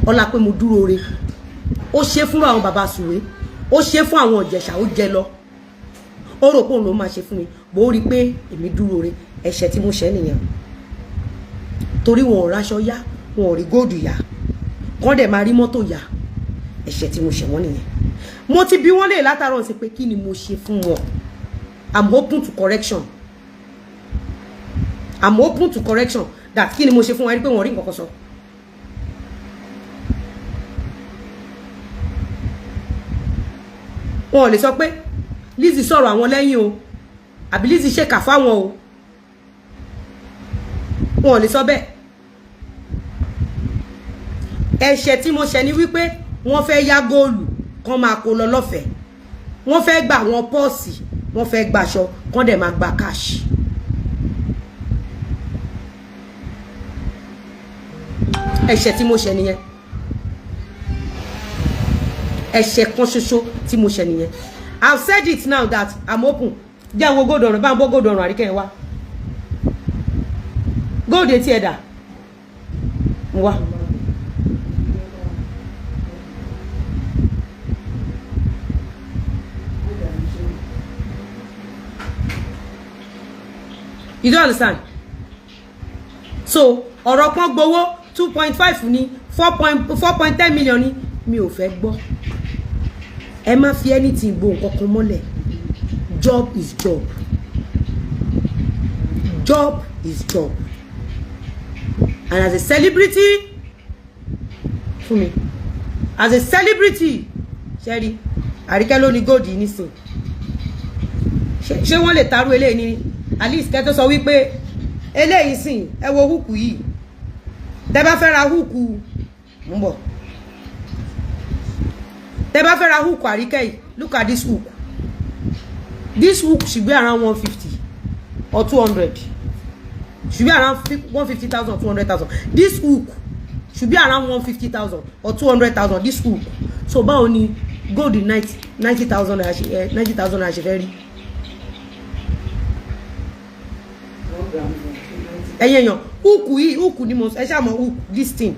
Ọlá pé mo dúró re, ó ṣe fún àwọn bàbá Sùwé, ó ṣe fún àwọn Ìjẹ̀ṣà, ó jẹ lọ. Ó rò pé òun ló máa ṣe fún mi bó rí pé èmi dúró re. Ẹ̀ṣẹ̀ tí mo ṣẹ̀ nìyẹn, torí wọn ò ráṣọ yá, wọn ò rí gold yá, kán dẹ̀ máa rí mọ́tò yá. Ẹ̀ṣẹ̀ tí mo ṣẹ̀ wọ́n nìyẹn. Mo ti bi wọ́n lè látàárọ̀ sí pé kí ni mo ṣe fún wọn. I'm open to correction. I'm open to correction that kí ni mo ṣe fún wọn. Ẹni pé wọn rí nǹkan kan sọ. Wọn ò lè sọ pé Lizzy sọ̀rọ̀ àwọn lẹ́yìn o, àbí Lizzy ṣèkà fáwọn o. Wọn ò lè sọ bẹ́ẹ̀. Ẹ̀ṣẹ̀ tí mo ṣẹ̀ ni wípé wọ́n fẹ́ yá gold kán máa kó lọ lọ́fẹ̀ẹ́, wọ́n fẹ́ gba àwọn purse, wọ́n fẹ́ gbaṣọ, kán dẹ̀ máa gba cash. Ẹ̀ṣẹ̀ tí mo ṣẹ̀ nìyẹn. Ẹ̀ṣẹ̀ kan ṣoṣo tí mo ṣẹ̀ nìyẹn. I've said it now that I'm open. Jẹ́ àwọn gold ọ̀run, bá ń bọ́ gold ọ̀run Àríkẹ́ yẹn wá. Gold etí ẹ̀dà wá. You don't understand? So ọ̀rọ̀ pọ́n gbowó 2.5 ní 4.4.10 million ní, mi ò fẹ́ gbọ́. Ẹ má fi anything bo nǹkan kan mọ́lẹ̀. Job is job. Job is job. And as a celebrity, fún mi as a celebrity, ṣẹ́rí Àríkẹ́ ló ní gold yìí nísìn. Ṣé wọ́n lè tarú eléyìí ní at least kẹ́ tó sọ wípé eléyìí sìn? Ẹ wo hook yìí. Tẹ́ bá fẹ́ ra hook ń bọ̀, tẹ́ bá fẹ́ ra hook Àríkẹ́ yìí, look at this hook. This hook should be around 150 or 200, should be around 150,000 or 200,000. This hook Should be around 150,000 or 200,000, this hook. So báwo ni gold 90,000 naira ṣe, 90,000 naira ṣe fẹ́ rí? Ẹ̀yin èèyàn, hook yìí, hook ni mo ẹ ṣáà mọ̀ hook, this thing,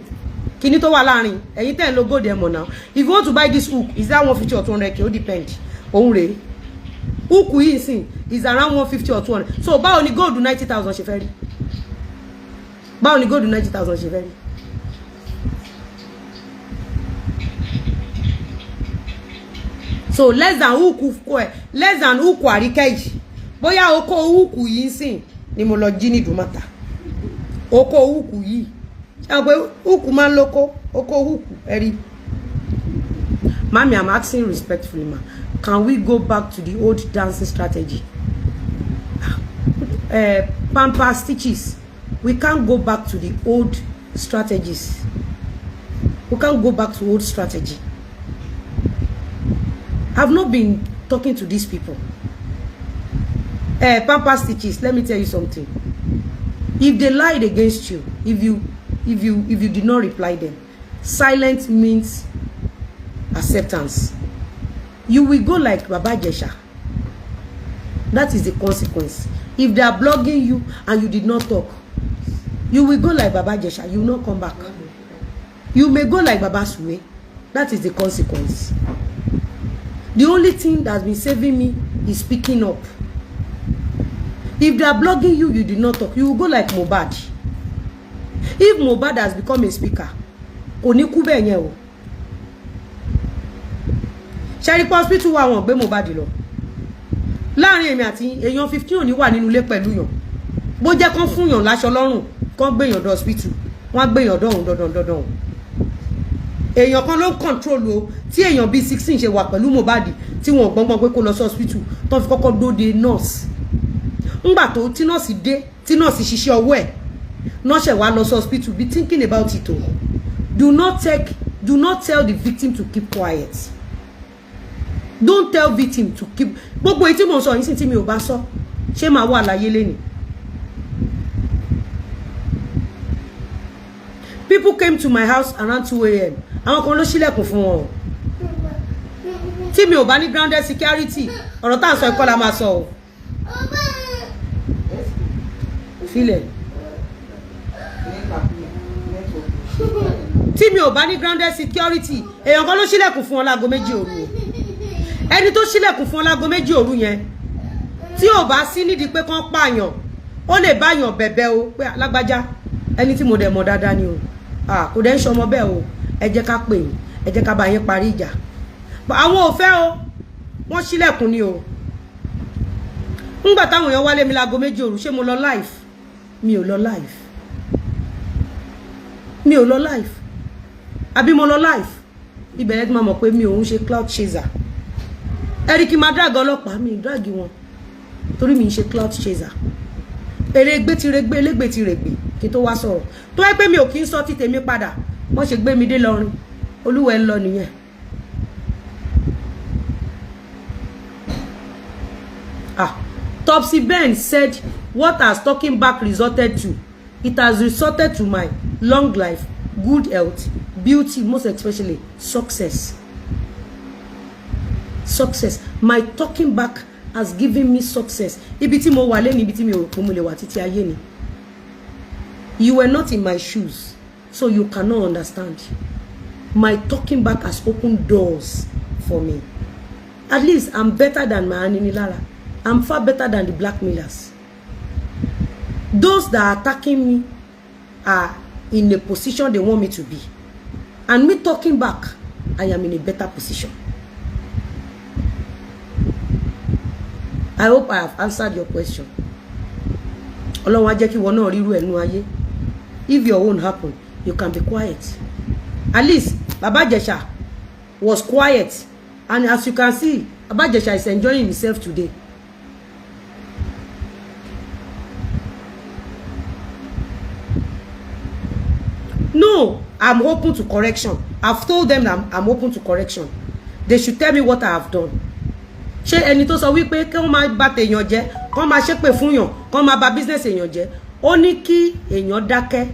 kíní tó wà láàrin. Ẹ̀yin tẹ́ ń lo gold, ẹ̀ mọ̀ náà. If you want to buy this hook, is that 150 or 200K? Ó depend. Òun rèé, hook yìí sìn is around 150 or 200. So báwo ni gold 90,000 ṣe fẹ́ rí? Báwo ni gold 90,000 ṣe fẹ́ rí? So less than hook kọ ẹ, less than hook àríkẹ́ yìí, bóyá oko hook yìí sìn ni mo lọ jí ní Ìdúmọ̀tà. Oko hook yìí, ṣé àwọn pé hook máa ń lóko oko hook ẹ rí. Mami, I'm asking respectfully, ma, can we go back to the old dancing strategy? Pamper stitches, we can't go back to the old strategies. We can't go back to old strategy. I've not been talking to these people. Pamper stitches, let me tell you something. If they lied against you, if you did not reply them, silence means acceptance. You will go like Baba Ijesha. That is the consequence. If they are blogging you and you did not talk, you will go like Baba Ijesha. You will not come back. You may go like Baba Suwe. That is the consequence. The only thing that's been saving me is speaking up. If they are blogging you, you did not talk, you will go like Mohbad. If Mohbad has become a speaker, kò ní kú bẹ́ẹ̀ yẹn o. Ṣẹ́rí hospital wa, wọn gbé Mohbad lọ. Láàrin èmi àti èèyàn 15 ò ní wà nínú ilé pẹ̀lú yàn. Bó jẹ́ kán fún yàn láṣọ lọ́rùn, kán gbé yàn dé hospital, wọ́n á gbé yàn dọ̀hún dandan dandan. Èèyàn kan ló ń control o. Tí èèyàn bíi 16 ṣe wà pẹ̀lú Mohbad tí wọn ò gbọ́ngbọ́n pé kó lọ sí hospital, tó fi kọ́kọ́ dóde nurse. Ńgbà tó tí nọ́ọ̀sì dé, tí nọ́ọ̀sì ṣiṣẹ́ ọwọ́ ẹ̀, nọ́ọ̀sì wá lọ sí hospital. Be thinking about it o. Do not tell the victim to keep quiet. Don't tell victim to keep. Gbogbo èyí tí mò ń sọ yìí sì, tí mi ò bá sọ, ṣé màá wà láyé lénìí? People came to my house around 2 a.m. Àwọn kan ló ṣílẹ̀kùn fún wọn o. Tí mi ò bá ní grounded security, ọ̀rọ̀ tá à ń sọ ẹ̀kọ́ la máa sọ o. Filẹ̀. Tí mi ò bá ní grounded security, èèyàn kan ló ṣílẹ̀kùn fún wọn láago 2 òru o. Ẹni tó ṣílẹ̀kùn fún wọn láago 2 òru yẹn, tí ò bá sí nídìí pé kán pààyàn, ó lè báyàn bẹ̀bẹ̀ o pé lágbájá, ẹni tí mo dẹ̀ mọ̀ dáadáa ni o, kò dẹ̀ ń ṣọmọ bẹ́ẹ̀ o, ẹ jẹ́ ká pè yín, ẹ jẹ́ ká bá yín parí ìjà. Àwọn ò fẹ́ o, wọ́n ṣílẹ̀kùn ni o. Ńgbà táwọn èèyàn wálé mi láago 2 òru, ṣé mo lọ live? Mi ò lọ live. Mi ò lọ live. Àbí mo lọ live? Ibẹ̀ lẹ́tí máa mọ̀ pé mi ò ń ṣe clout chaser. Ẹ̀rí kí n máa drag ọlọ́pàá, mi drag wọn torí mi ń ṣe clout chaser. Èrègbè ti regbé, elégbè ti règbè kí n tó wá sọ̀rọ̀. Tó wáyé pé mi ò kí ń sọ tí tèmi padà, wọ́n ṣe gbé mi dé lọrin olúwẹ̀ ń lọ nìyẹn. Ah, Topsy Ben said, "What has talking back resulted to? It has resulted to my long life, good health, beauty, most especially success." Success. My talking back has given me success. Ibi tí mo wà lẹ́nu, ibi tí mi ò rò pé mo lè wà títí ayé ni. You were not in my shoes, so you cannot understand. My talking back has opened doors for me. At least I'm better than my aninilára. I'm far better than the blackmailers. Those that are attacking me are in a position they want me to be, and me talking back, I am in a better position. I hope I have answered your question. Ọlọ́run á jẹ́ kí ìwọ náà ríru ẹ̀ nú ayé. If your own happen, you can be quiet. At least Baba Ijesha was quiet, and as you can see, Baba Ijesha is enjoying himself today. No, I'm open to correction. I've told them that I'm open to correction. They should tell me what I have done. Ṣé ẹni tó sọ wípé kí wọ́n máa bà tèèyàn jẹ́, kí wọ́n máa ṣépè fún yàn, kí wọ́n máa bà business èèyàn jẹ́, ó ní kí èèyàn dákẹ́,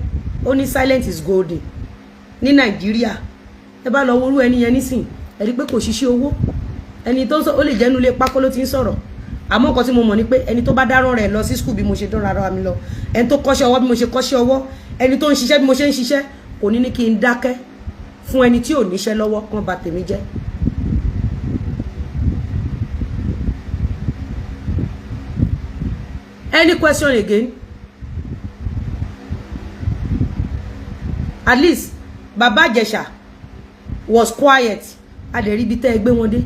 ó ní silence is golden. Ní Nàìjíríà, ẹ bá lọ worú ẹni yẹn nísìn, ẹ rí pé kò ṣiṣẹ́ owó. Ẹni tó ń sọ, ó lè jẹ́nu ilé pákó ló ti ń sọ̀rọ̀. Àmọ́ nǹkan tí mo mọ̀ ni pé ẹni tó bá dáràn rẹ̀ lọ sí school bí mo ṣe dán rárá mi lọ, ẹni tó kọ́ṣẹ́ ọwọ́ bí mo ṣe kọ́ṣẹ́ ọwọ́, ẹni tó ń ṣiṣẹ́ bí mo ṣe ń ṣiṣẹ́, kò ní ní kí n dákẹ́ fún ẹni tí ò níṣẹ́ lọ́wọ́ kán bà tèmi jẹ́. Any question again? At least Baba Ìjẹ̀ṣà was quiet. A dẹ̀ rí ibi tẹ́ ẹ gbé wọn dé.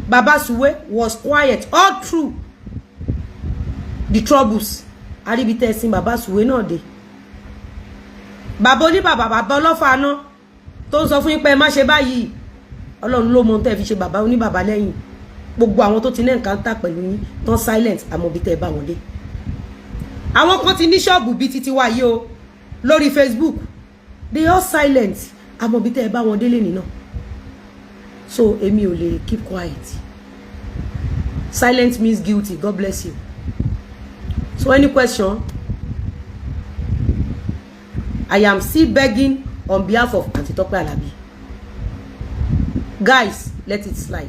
Baba Suwe was quiet all through the troubles. A rí ibi tẹ́ ẹ sin Baba Suwe náà dé. Bàbá oníbàbà, bàbá ọlọ́fà náà tó ń sọ fún yín pé ẹ má ṣe báyìí, Ọlọ́run ló mọ ohun tẹ́ ẹ fi ṣe bàbá oníbàbà lẹ́yìn. Gbogbo àwọn tó ti ní nǹkan tà pẹ̀lú yín tán silent, àmọ́ ibi tẹ́ ẹ bá wọn dé. Àwọn kan ti ní ṣọ́ọ̀bù bíi títí wa yìí o lórí Facebook, they all silent, àmọ́ ibi tẹ́ ẹ bá wọn délé nínà. So èmi ò lè keep quiet. Silent means guilty. God bless you. So any question? I am still begging on behalf of Aunty Tope Alabi. Guys, let it slide.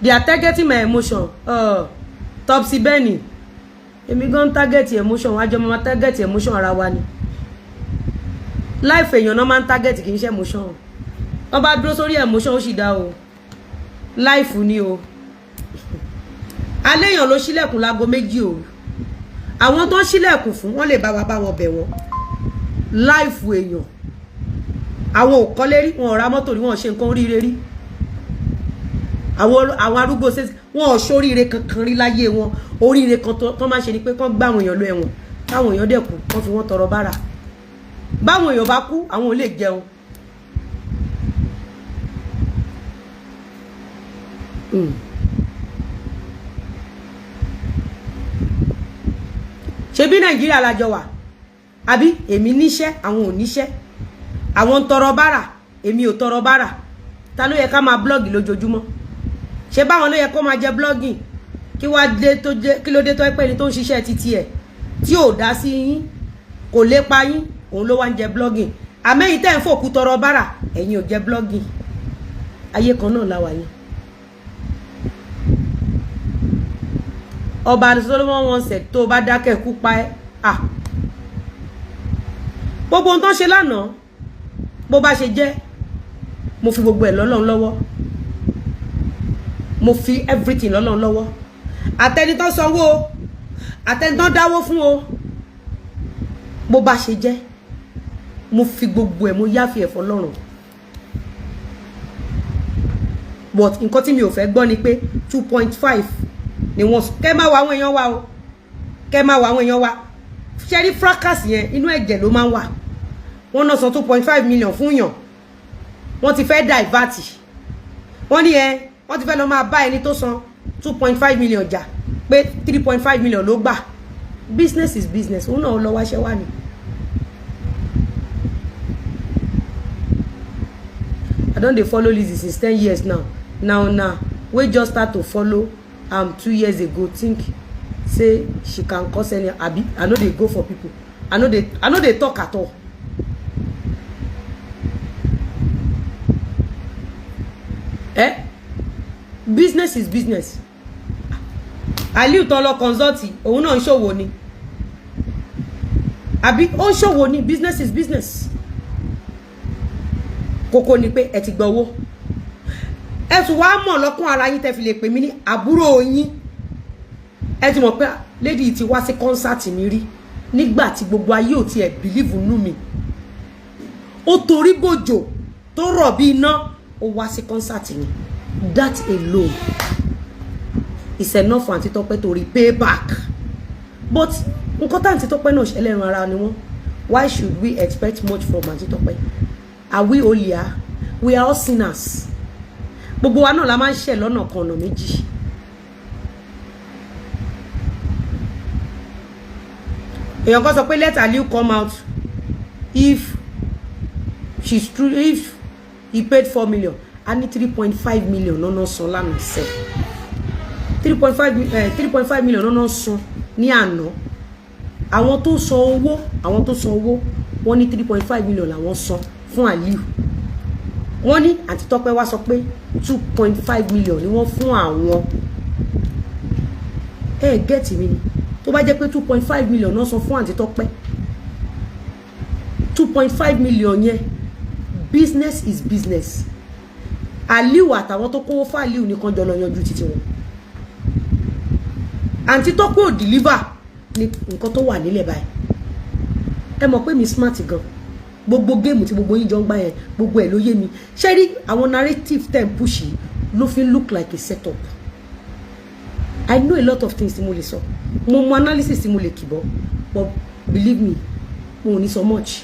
They are targeting my emotion. Topsy Benny, èmi gan target emotion wájọ, máa target emotion ara wa ni. Life èèyàn náà máa ń target, kì í ṣe emotion. Wọ́n bá dúró sórí emotion, ó sì dá o. Life ni o. Alẹ́ èèyàn ló ṣílẹ̀kùn láago 2 òru. Àwọn tó ń ṣílẹ̀kùn fún wọ́n lè bá wa bá wọn bẹ̀ wọ́n. Life èèyàn, àwọn ò kọ́lé rí, wọn ò ra mọ́tò rí, wọn ò ṣe nǹkan oríire rí. Àwọn arúgbó ṣe, wọn ò ṣoríire kankan rí láyé wọn. Oríire kan tó máa ṣe ni pé kán gbá àwọn èèyàn lọ ẹ̀wọ̀n, káwọn èèyàn dẹ̀ kú, kán fi wọ́n tọrọ bára. Báwọn èèyàn bá kú, àwọn ò lè jẹun. Ṣebí Nàìjíríà lájọ wà, àbí? Èmi níṣẹ́, àwọn ò níṣẹ́. Àwọn ń tọrọ bára, èmi ò tọrọ bára. Ta ló yẹ ká máa blog lójoojúmọ́? Ṣé báwọn ló yẹ kó máa jẹ blogging? Kí wá dé tó jẹ? Kí ló dé tó pẹ́ ni tó ń ṣiṣẹ́ títí ẹ̀ tí ò dá sí yín, kò lépa yín, òun ló wá ń jẹ blogging? Àmẹ́yìn tẹ́ ń fòkú tọrọ bára, ẹ̀yin ò jẹ blogging. Ayé kan náà la wà yẹn. Ọba Solomon once said, tó o bá dákẹ́, kú pa ẹ́. Ah, gbogbo ohun tó ń ṣe lánàá, bó bá ṣe jẹ́, mo fi gbogbo ẹ̀ lọ́lọ́run lọ́wọ́. Mo fi everything lọ́lọ́run lọ́wọ́. Àtẹni tó sanwó o, àtẹni tó dáwó fún o, bó bá ṣe jẹ́, mo fi gbogbo ẹ̀, mo yáfi ẹ̀ fọlọ́run. But nǹkan tí mi ò fẹ́ gbọ́ ni pé 2.5 ni wọ́n. Kẹ́ máa wọ àwọn èèyàn wa o, kẹ́ máa wọ àwọn èèyàn wa. Ṣe rí fracas yẹn, inú ẹ̀jẹ̀ ló máa ń wà. Wọ́n náà san 2.5 million fún yàn, wọ́n ti fẹ́ divert. Wọ́n ní ẹ wọ́n ti fẹ́ lọ máa bá ẹni tó san 2.5 million jà pé 3.5 million ló gbà. Business is business. Òun náà lọ wáṣẹ́ wà ní. I don dey follow Lizzy since 10 years now. Now now wey just start to follow am 2 years ago think say she can cause any, abi? I no dey go for people. I no dey talk at all. Eh, business is business. Aliu tán lọ consult, òun náà ń ṣòwò ni, àbí? Ó ń ṣòwò ni. Business is business. Kókó ni pé ẹ ti gba owó, ẹ tún wá mọ̀ lọ́kùn ara yín tẹ́ fi lè pè mí ní àbúrò yín. Ẹ ti mọ̀ pé lady ti wá sí concert mi rí nígbà tí gbogbo ayé ò tiẹ̀ believe nú mi. Ó torí bòjò tó rọ̀ bí iná, ó wá sí concert mi. That alone is enough for Aunty Tope to repay back. But nǹkan tá Aunty Tope náà, ẹlẹ́ran ara ni wọ́n. Why should we expect much from Aunty Tope? Are we holier? We are all sinners. Gbogbo wa náà la máa ń ṣẹ̀ lọ́nà kan, ọ̀nà méjì. Èèyàn kan sọ pé let Aliu come out if she's true, if he paid 4 million. A ní 3.5 million lọ́nà san lánàá sẹ́. 3.5 million lọ́nà san ní àná. Àwọn tó san owó, àwọn tó san owó, Wọ́n ní 3.5 million làwọn san fún Aliu. Wọ́n ní àǹtí Tọ́pẹ́ wá sọ pé 2.5 million ni wọ́n fún àwọn. Ẹ get mi ni? Tó bá jẹ́ pé 2.5 million náà san fún àǹtí Tọ́pẹ́, 2.5 million yẹn, business is business. Aliu àtàwọn tó kówó fún Aliu nìkan jọ lọ yanjú títí wọn. Àǹtí Tọ́pẹ́ ò deliver ní nǹkan tó wà nílẹ̀ báyìí. Ẹ mọ̀ pé mi smart gan. Gbogbo game tí gbogbo yín jọ ń gbá yẹn, gbogbo ẹ̀ ló yé mi. Ṣé rí àwọn narrative ten push yìí ló fi look like a setup. I know a lot of things tí mo lè sọ, mo mọ analysis tí mo lè kìbọ, but believe me, mo ò ní sọ much.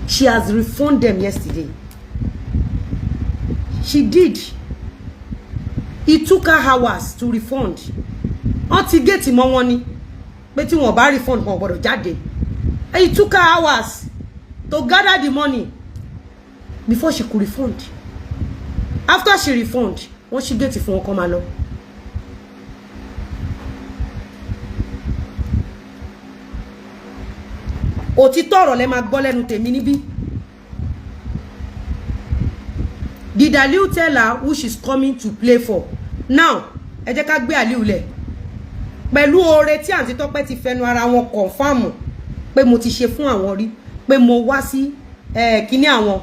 She has refunded them yesterday. She did. It took her hours to refund. Wọ́n ti géètì mọ́ wọn ni pé tí wọ́n bá refund, wọn gbọ́dọ̀ jáde. It took her hours to gather the money before she could refund. After she refund, wọ́n ṣí géètì fún wọn kó máa lọ. Òtítọ́ ọ̀rọ̀ lẹ máa gbọ́ lẹ́nu tèmi níbí. Did Aliu tell her who she's coming to play for? Now, ẹ jẹ́ ká gbé Aliu lẹ̀ pẹ̀lú oore tí àǹtí Tọ́pẹ́ ti fẹnu ara wọn confirm pé mo ti ṣe fún àwọn rí, pé mo wá sí kíní àwọn,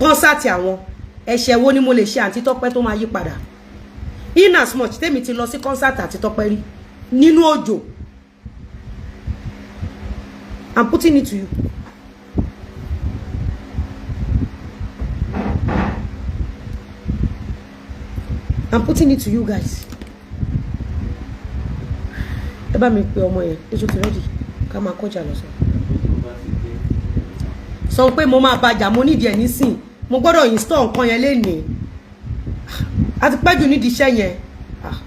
concert àwọn. Ẹ̀ṣẹ̀ wo ni mo lè ṣe àǹtí Tọ́pẹ́ tó máa yí padà? In as much tèmi ti lọ sí concert àǹtí Tọ́pẹ́ rí nínú òjò. I'm putting it to you. I'm putting it to you guys. Ẹ bá mi pe ọmọ yẹn, èso ti ready, ká máa kọjá lọ sọ. Sọ pé mo máa bàjà, mo nídìí ẹ̀ nísìn, mo gbọ́dọ̀ install nǹkan yẹn lénìí. A ti pẹ́ jù nídìí iṣẹ́ yẹn. Ah.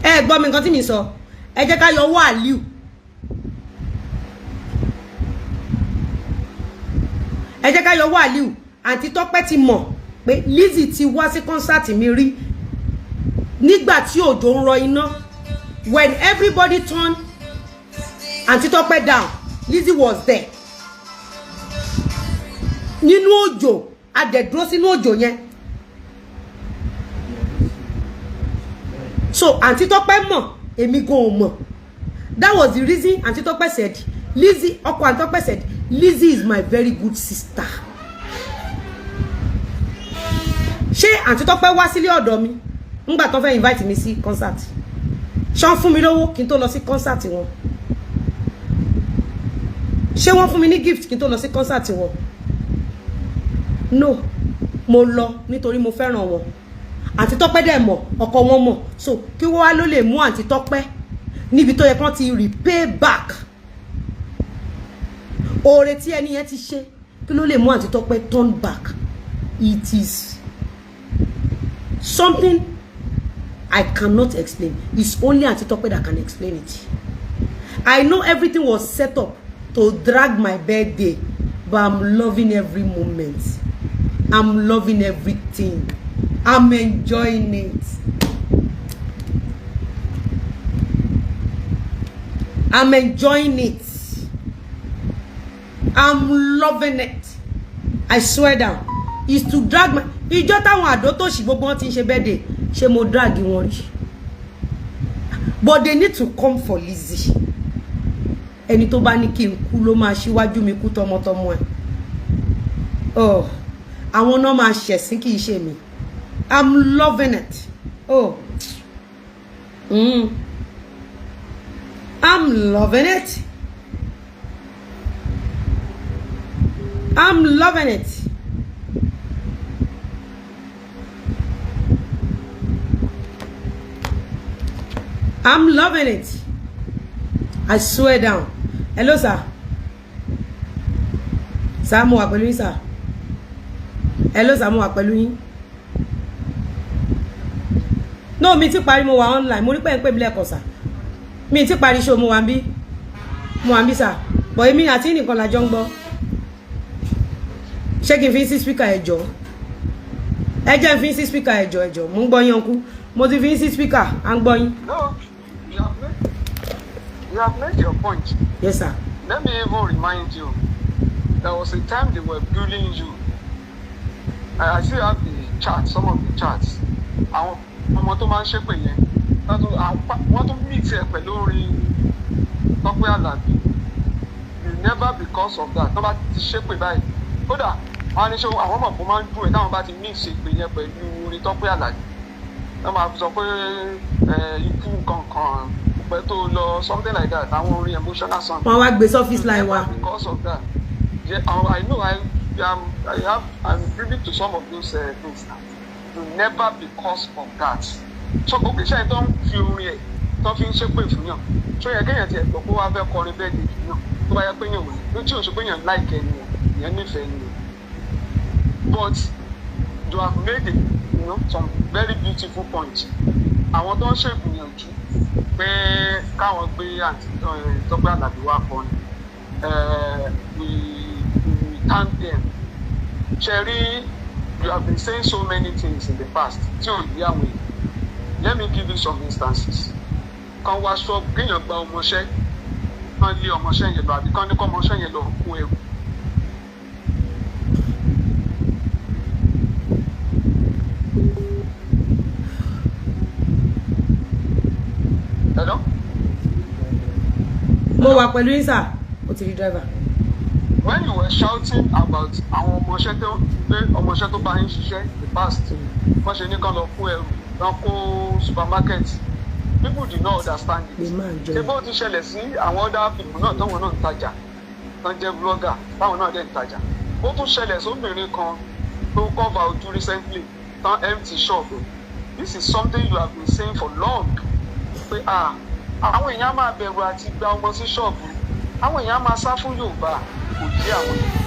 Ẹ gbọ́ mi, nǹkan tí mi sọ, ẹ jẹ́ ká yọ owó Aliu. Ẹ jẹ́ ká yọ owó Aliu. Àǹtí Tọ́pẹ́ ti mọ̀ pé Lizzy ti wá sí concert mi rí nígbà tí òjò ń rọ iná. When everybody turn àǹtí Tọ́pẹ́ down, Lizzy was there nínú òjò. A dẹ̀ dúró sínú òjò yẹn. So àǹtí Tọ́pẹ́ mọ̀, èmi gan ò mọ̀. That was the reason àǹtí Tọ́pẹ́ said Lizzy, ọkọ àǹtí Tọ́pẹ́ said, "Lizzy is my very good sister." Ṣé àǹtí Tọ́pẹ́ wá sílé ọ̀dọ̀ mi ńgbà tó fẹ́ invite mi sí concert? Ṣé wọ́n fún mi lówó kí n tó lọ sí concert wọn? Ṣé wọ́n fún mi ní gift kí n tó lọ sí concert wọn? No. Mo lọ nítorí mo fẹ́ràn wọn. Àǹtí Tọ́pẹ́ dẹ̀ mọ̀, ọkọ wọn mọ̀. So kí wọ́n wá ló lè mú àǹtí Tọ́pẹ́ níbi tó yẹ kán ti repay back oore tí ẹni yẹn ti ṣe? Kí ló lè mú àǹtí Tọ́pẹ́ turn back? It is something I cannot explain. It's only Aunty Tope that can explain it. I know everything was set up to drag my birthday, but I'm loving every moment. I'm loving everything. I'm enjoying it. I'm enjoying it. I'm loving it. I swear down. Is to drag my ìjọ táwọn àdó tó ṣì gbogbo wọn ti ń ṣe birthday, ṣé mo drag wọn rí? But they need to come for Lizzy. Ẹni tó bá ní kí n kú ló máa ṣíwájú mi kú tọmọtọmọ ẹ. Oh, àwọn náà máa ṣẹ̀sín, kì í ṣe mi. I'm loving it. Oh. I'm loving it. I'm loving it. I'm loving it. I swear down. Hello, sir. Sir, mo wà pẹ̀lú yín, sir. Hello, sir, mo wà pẹ̀lú yín. No, mi ti parí, mo wà online. Mo rí pé ń pè mí lẹ́ẹ̀kan, sir. Mi ti parí show, mo wà ń bí. Mo wà ń bí, sir. But èmi àti nìkan la jọ ń gbọ́. Ṣé kí n fi sí speaker? Ẹ jọ̀ọ́. Ẹ jẹ́ n fi sí speaker, ẹ jọ̀ọ́, ẹ jọ̀ọ́. Mo ń gbọ́ yín, uncle. Mo ti fi ń sí speaker, à ń gbọ́ yín. No, you have made your point. Yes, sir. Let me even remind you, there was a time they were bullying you. I still have the chat, some of the chats. Àwọn ọmọ tó máa ń ṣépè yẹn, wọ́n tún mix ẹ̀ pẹ̀lú orin Tọ́pẹ́ Àlàbí. You never because of that. Tó bá ti ṣépè báyìí. Kódà, wọ́n á ní ṣé àwọn ọmọ kò máa ń dùn ẹ̀ táwọn bá ti mix èpè yẹn pẹ̀lú orin Tọ́pẹ́ Àlàbí. Wọ́n máa sọ pé ikú kankan pẹ́ tó lọ, something like that, àwọn orin emotional song. Wọ́n wá gbé sọ́fíìsì line wa. Because of that, yeah, I know I'm privy to some of those things now. You never because of that. So okay, ṣé ẹ tó ń fi orin ẹ̀ tó fi ń ṣépè fún yàn, ṣé yẹ kéèyàn tiẹ̀ gbọ́ pé wàá fẹ́ kọrin bẹ́ẹ̀ dé fún yàn, tó bá yẹ pé yàn wò ní tí o ṣe pé yàn láìkẹ́ ni o, yàn nífẹ̀ẹ́ ni o. But you have made it, some very beautiful points. Àwọn tó ń ṣègbìyànjú pé káwọn gbé àǹtí Tọ́pẹ́ Àlàbí wá kọrin, we thank them. Sherry, you have been saying so many things in the past tí ò yí àwọn èèyàn. Let me give you some instances. Kan wá ṣọ́ọ̀bù, kéèyàn gba ọmọṣẹ́, kán lé ọmọṣẹ́ yẹn lọ, àbí kán ní kọ́ ọmọṣẹ́ yẹn lọ kó ẹrù. Hello? Mo wà pẹ̀lú yín sà, ó ti rí driver. When you were shouting about àwọn ọmọọṣẹ́ tó pé ọmọọṣẹ́ tó bá yín ṣiṣẹ́ the past, wọ́n ṣe ní kán lọ kó ẹrù, kán kó supermarket, people did not understand it. Ṣé bó ti ṣẹlẹ̀ sí àwọn other people náà táwọn náà ń tajà, tán jẹ́ blogger táwọn náà dẹ̀ ń tajà. Ó tún ṣẹlẹ̀ sóbìnrin kan tó cover ojú recently, tán empty shop. This is something you have been saying for long. Pé àwọn èèyàn máa bẹ̀rù àti gba ọmọ sí ṣọ́ọ̀bù, àwọn èèyàn máa sá fún Yorùbá, kò yé àwọn èèyàn.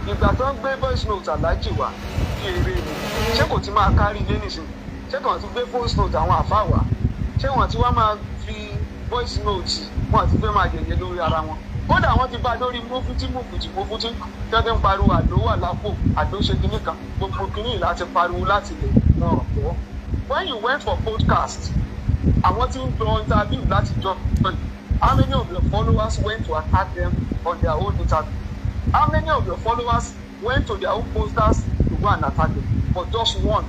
Ìgbà tó ń gbé voice note Alhaji wá bí eré ni, ṣé kò ti máa kárí ilé nísìnyí? Ṣé kàn ti gbé voice note àwọn àfáà wá? Ṣé wọ́n ti wá máa fi voice note wọ́n ti fẹ́ máa yẹ̀yẹ́ lórí ara wọn? Kódà wọ́n ti bá lórí mọ́fútí mọ́fútí mọ́fútí tí wọ́n ti ń pariwo àdó wà lápò, àdó ṣe kinní kan, gbogbo kinní láti pariwo láti lè ràn pọ̀. When you went for podcast, àwọn tí ń lọ interview láti jọ, how many of your followers went to attack them on their own interview? How many of your followers went to their own posters to go and attack them? But just one,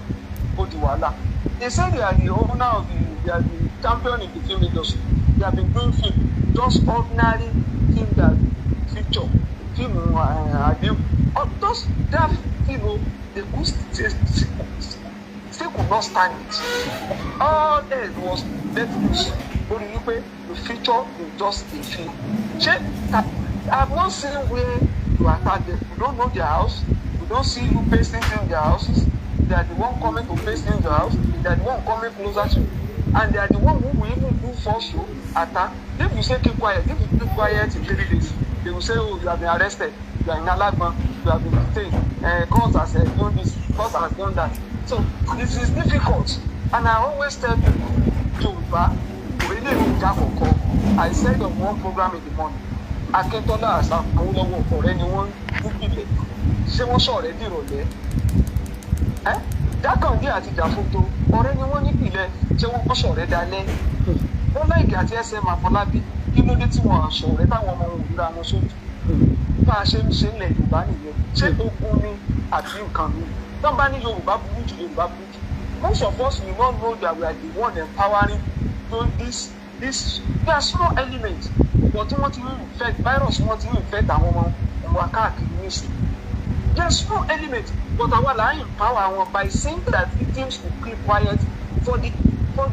ó di wàhálà. They say they are the owner of the, they are the champion in the film industry. They have been doing film, just ordinary film that feature, film àdéhùn. Just that film, they could still could not stand it. All else was let loose. Lórí wípé the feature is just a film. Ṣé I have not seen where you attack them. We don't know their house. We don't see you pasting in their houses. They are the one coming to paste in your house. They are the one coming closer to you. And they are the one who will even do force you attack. If you say keep quiet, if you keep quiet in 3 days, they will say, oh, you have been arrested. You are in Alagbon. You have been detained. Court has done this. Court has done that. So this is difficult. And I always tell people, Yorùbá, I said on one program in the morning, Akintola àti Awólọ́wọ̀ ọ̀rẹ́ ni wọ́n nípìnlẹ̀. Ṣé wọ́n ṣọ̀rẹ́ dìrọ̀lẹ́? Jákàndé àti Jàfótó ọ̀rẹ́ ni wọ́n nípìnlẹ̀. Ṣé wọ́n ṣọ̀rẹ́ dalẹ́? Bọ́lá Ìgè àti SM Afọlábí, kí ló dé tí wọ́n ṣọ̀rẹ́ táwọn ọmọ wọn ò ríra wọn sójú? Bá a ṣe ń ṣe ilẹ̀ Yorùbá nìyẹn. Ṣé ogun ni àbí nǹkan mi? Tọ́ bá ní Yorùbá burú jù, Yorùbá burú jù. Most of us will not know that we are the one empowering this. There are small elements, but wọ́n ti infect virus, wọ́n ti infect àwọn ọmọ wa káàkiri nísìnyí. There are small elements, but àwa là ń empower wọn by saying that victims will keep quiet for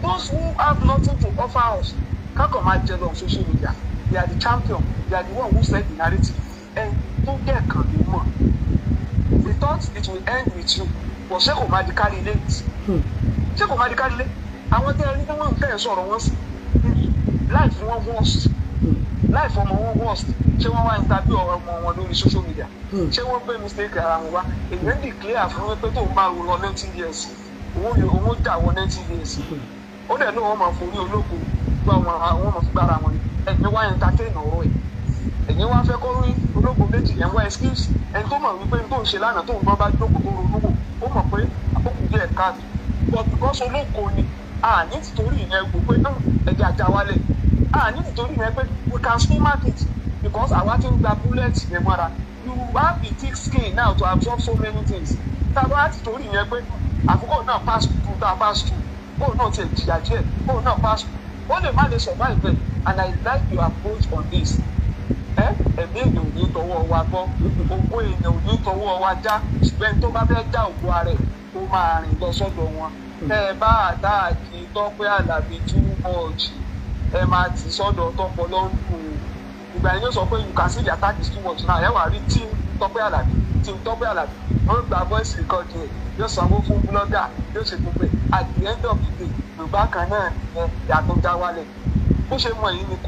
those who have nothing to offer us. Kákan máa jẹ lọ on social media. They are the champion. They are the one who set the narrative. And tó dẹ̀ kàn ló mọ̀. They thought it will end with you, but ṣé kò máa di kárí ilé? Ṣé kò máa di kárí ilé? Àwọn tẹ́ ẹ ní wọ́n ń tẹ̀ sọ̀rọ̀ wọn sí. Life wọn worst, life ọmọ wọn worst. Ṣé wọ́n wá interview ọmọ wọn lórí social media? Ṣé wọ́n gbé mistake ara wọn wá? Èyí ń declare fún wípé tó ń bá lọ 90 years, owó dà wọ 90 years. Ó dẹ̀ ní wọ́n máa forí olóko gba àwọn ọmọ fúgbà ara wọn ni. Ẹ̀yin wá entertain ọ̀rọ̀ ẹ̀. Ẹ̀yin wá fẹ́ kọ́ rí olóko méjì, ẹ̀ ń wá excuse. Ẹni tó mọ̀ wípé tó ń ṣe lánàá tó ń gbọ́n bá jókòó tó ronú wò, ó mọ̀ pé àkókò díẹ̀ káàtó. But because olóko ni, À ní tìtorí ìyẹn wò pé náà ẹ̀jẹ̀ ajá wálẹ̀. À ní tìtorí ìyẹn pé we can stomach it because àwa ti ń gba bullet yẹn mọ́ra. You have the thick skin now to absorb so many things. Tá a bá tìtorí ìyẹn pé àkókò náà pass through, tá a pass through, bóun náà tiẹ̀ jìyà díẹ̀, bóun náà pass through, ó lè má lè survive it. And I like your approach on this. Ẹ ẹ̀mí èèyàn ò ní tọwọ́ wa gbọ́, ògo èèyàn ò ní tọwọ́ wa já, ṣùgbọ́n ẹni tó bá fẹ́ já ògo ara ẹ̀, ó máa rìn lọ sọ́dọ̀ wọn. Tẹ́ ẹ bá àtàkì Tọ́pẹ́ Àlàbí too much, ẹ máa tì sọ́dọ̀ Tọ́pọ̀ lọ́rùn. Ìgbà yẹn yóò sọ pé you can see the attack is too much now. Ẹ wà rí team Tọ́pẹ́ Àlàbí, team Tọ́pẹ́ Àlàbí, wọ́n gba voice recording ẹ̀, yóò sanwó fún blogger, yóò ṣe gbogbo ẹ̀. At the end of the day, Yorùbá kan náà nìyẹn, yàtọ̀ já wálẹ̀ bó ṣe mọ èyí ni kó.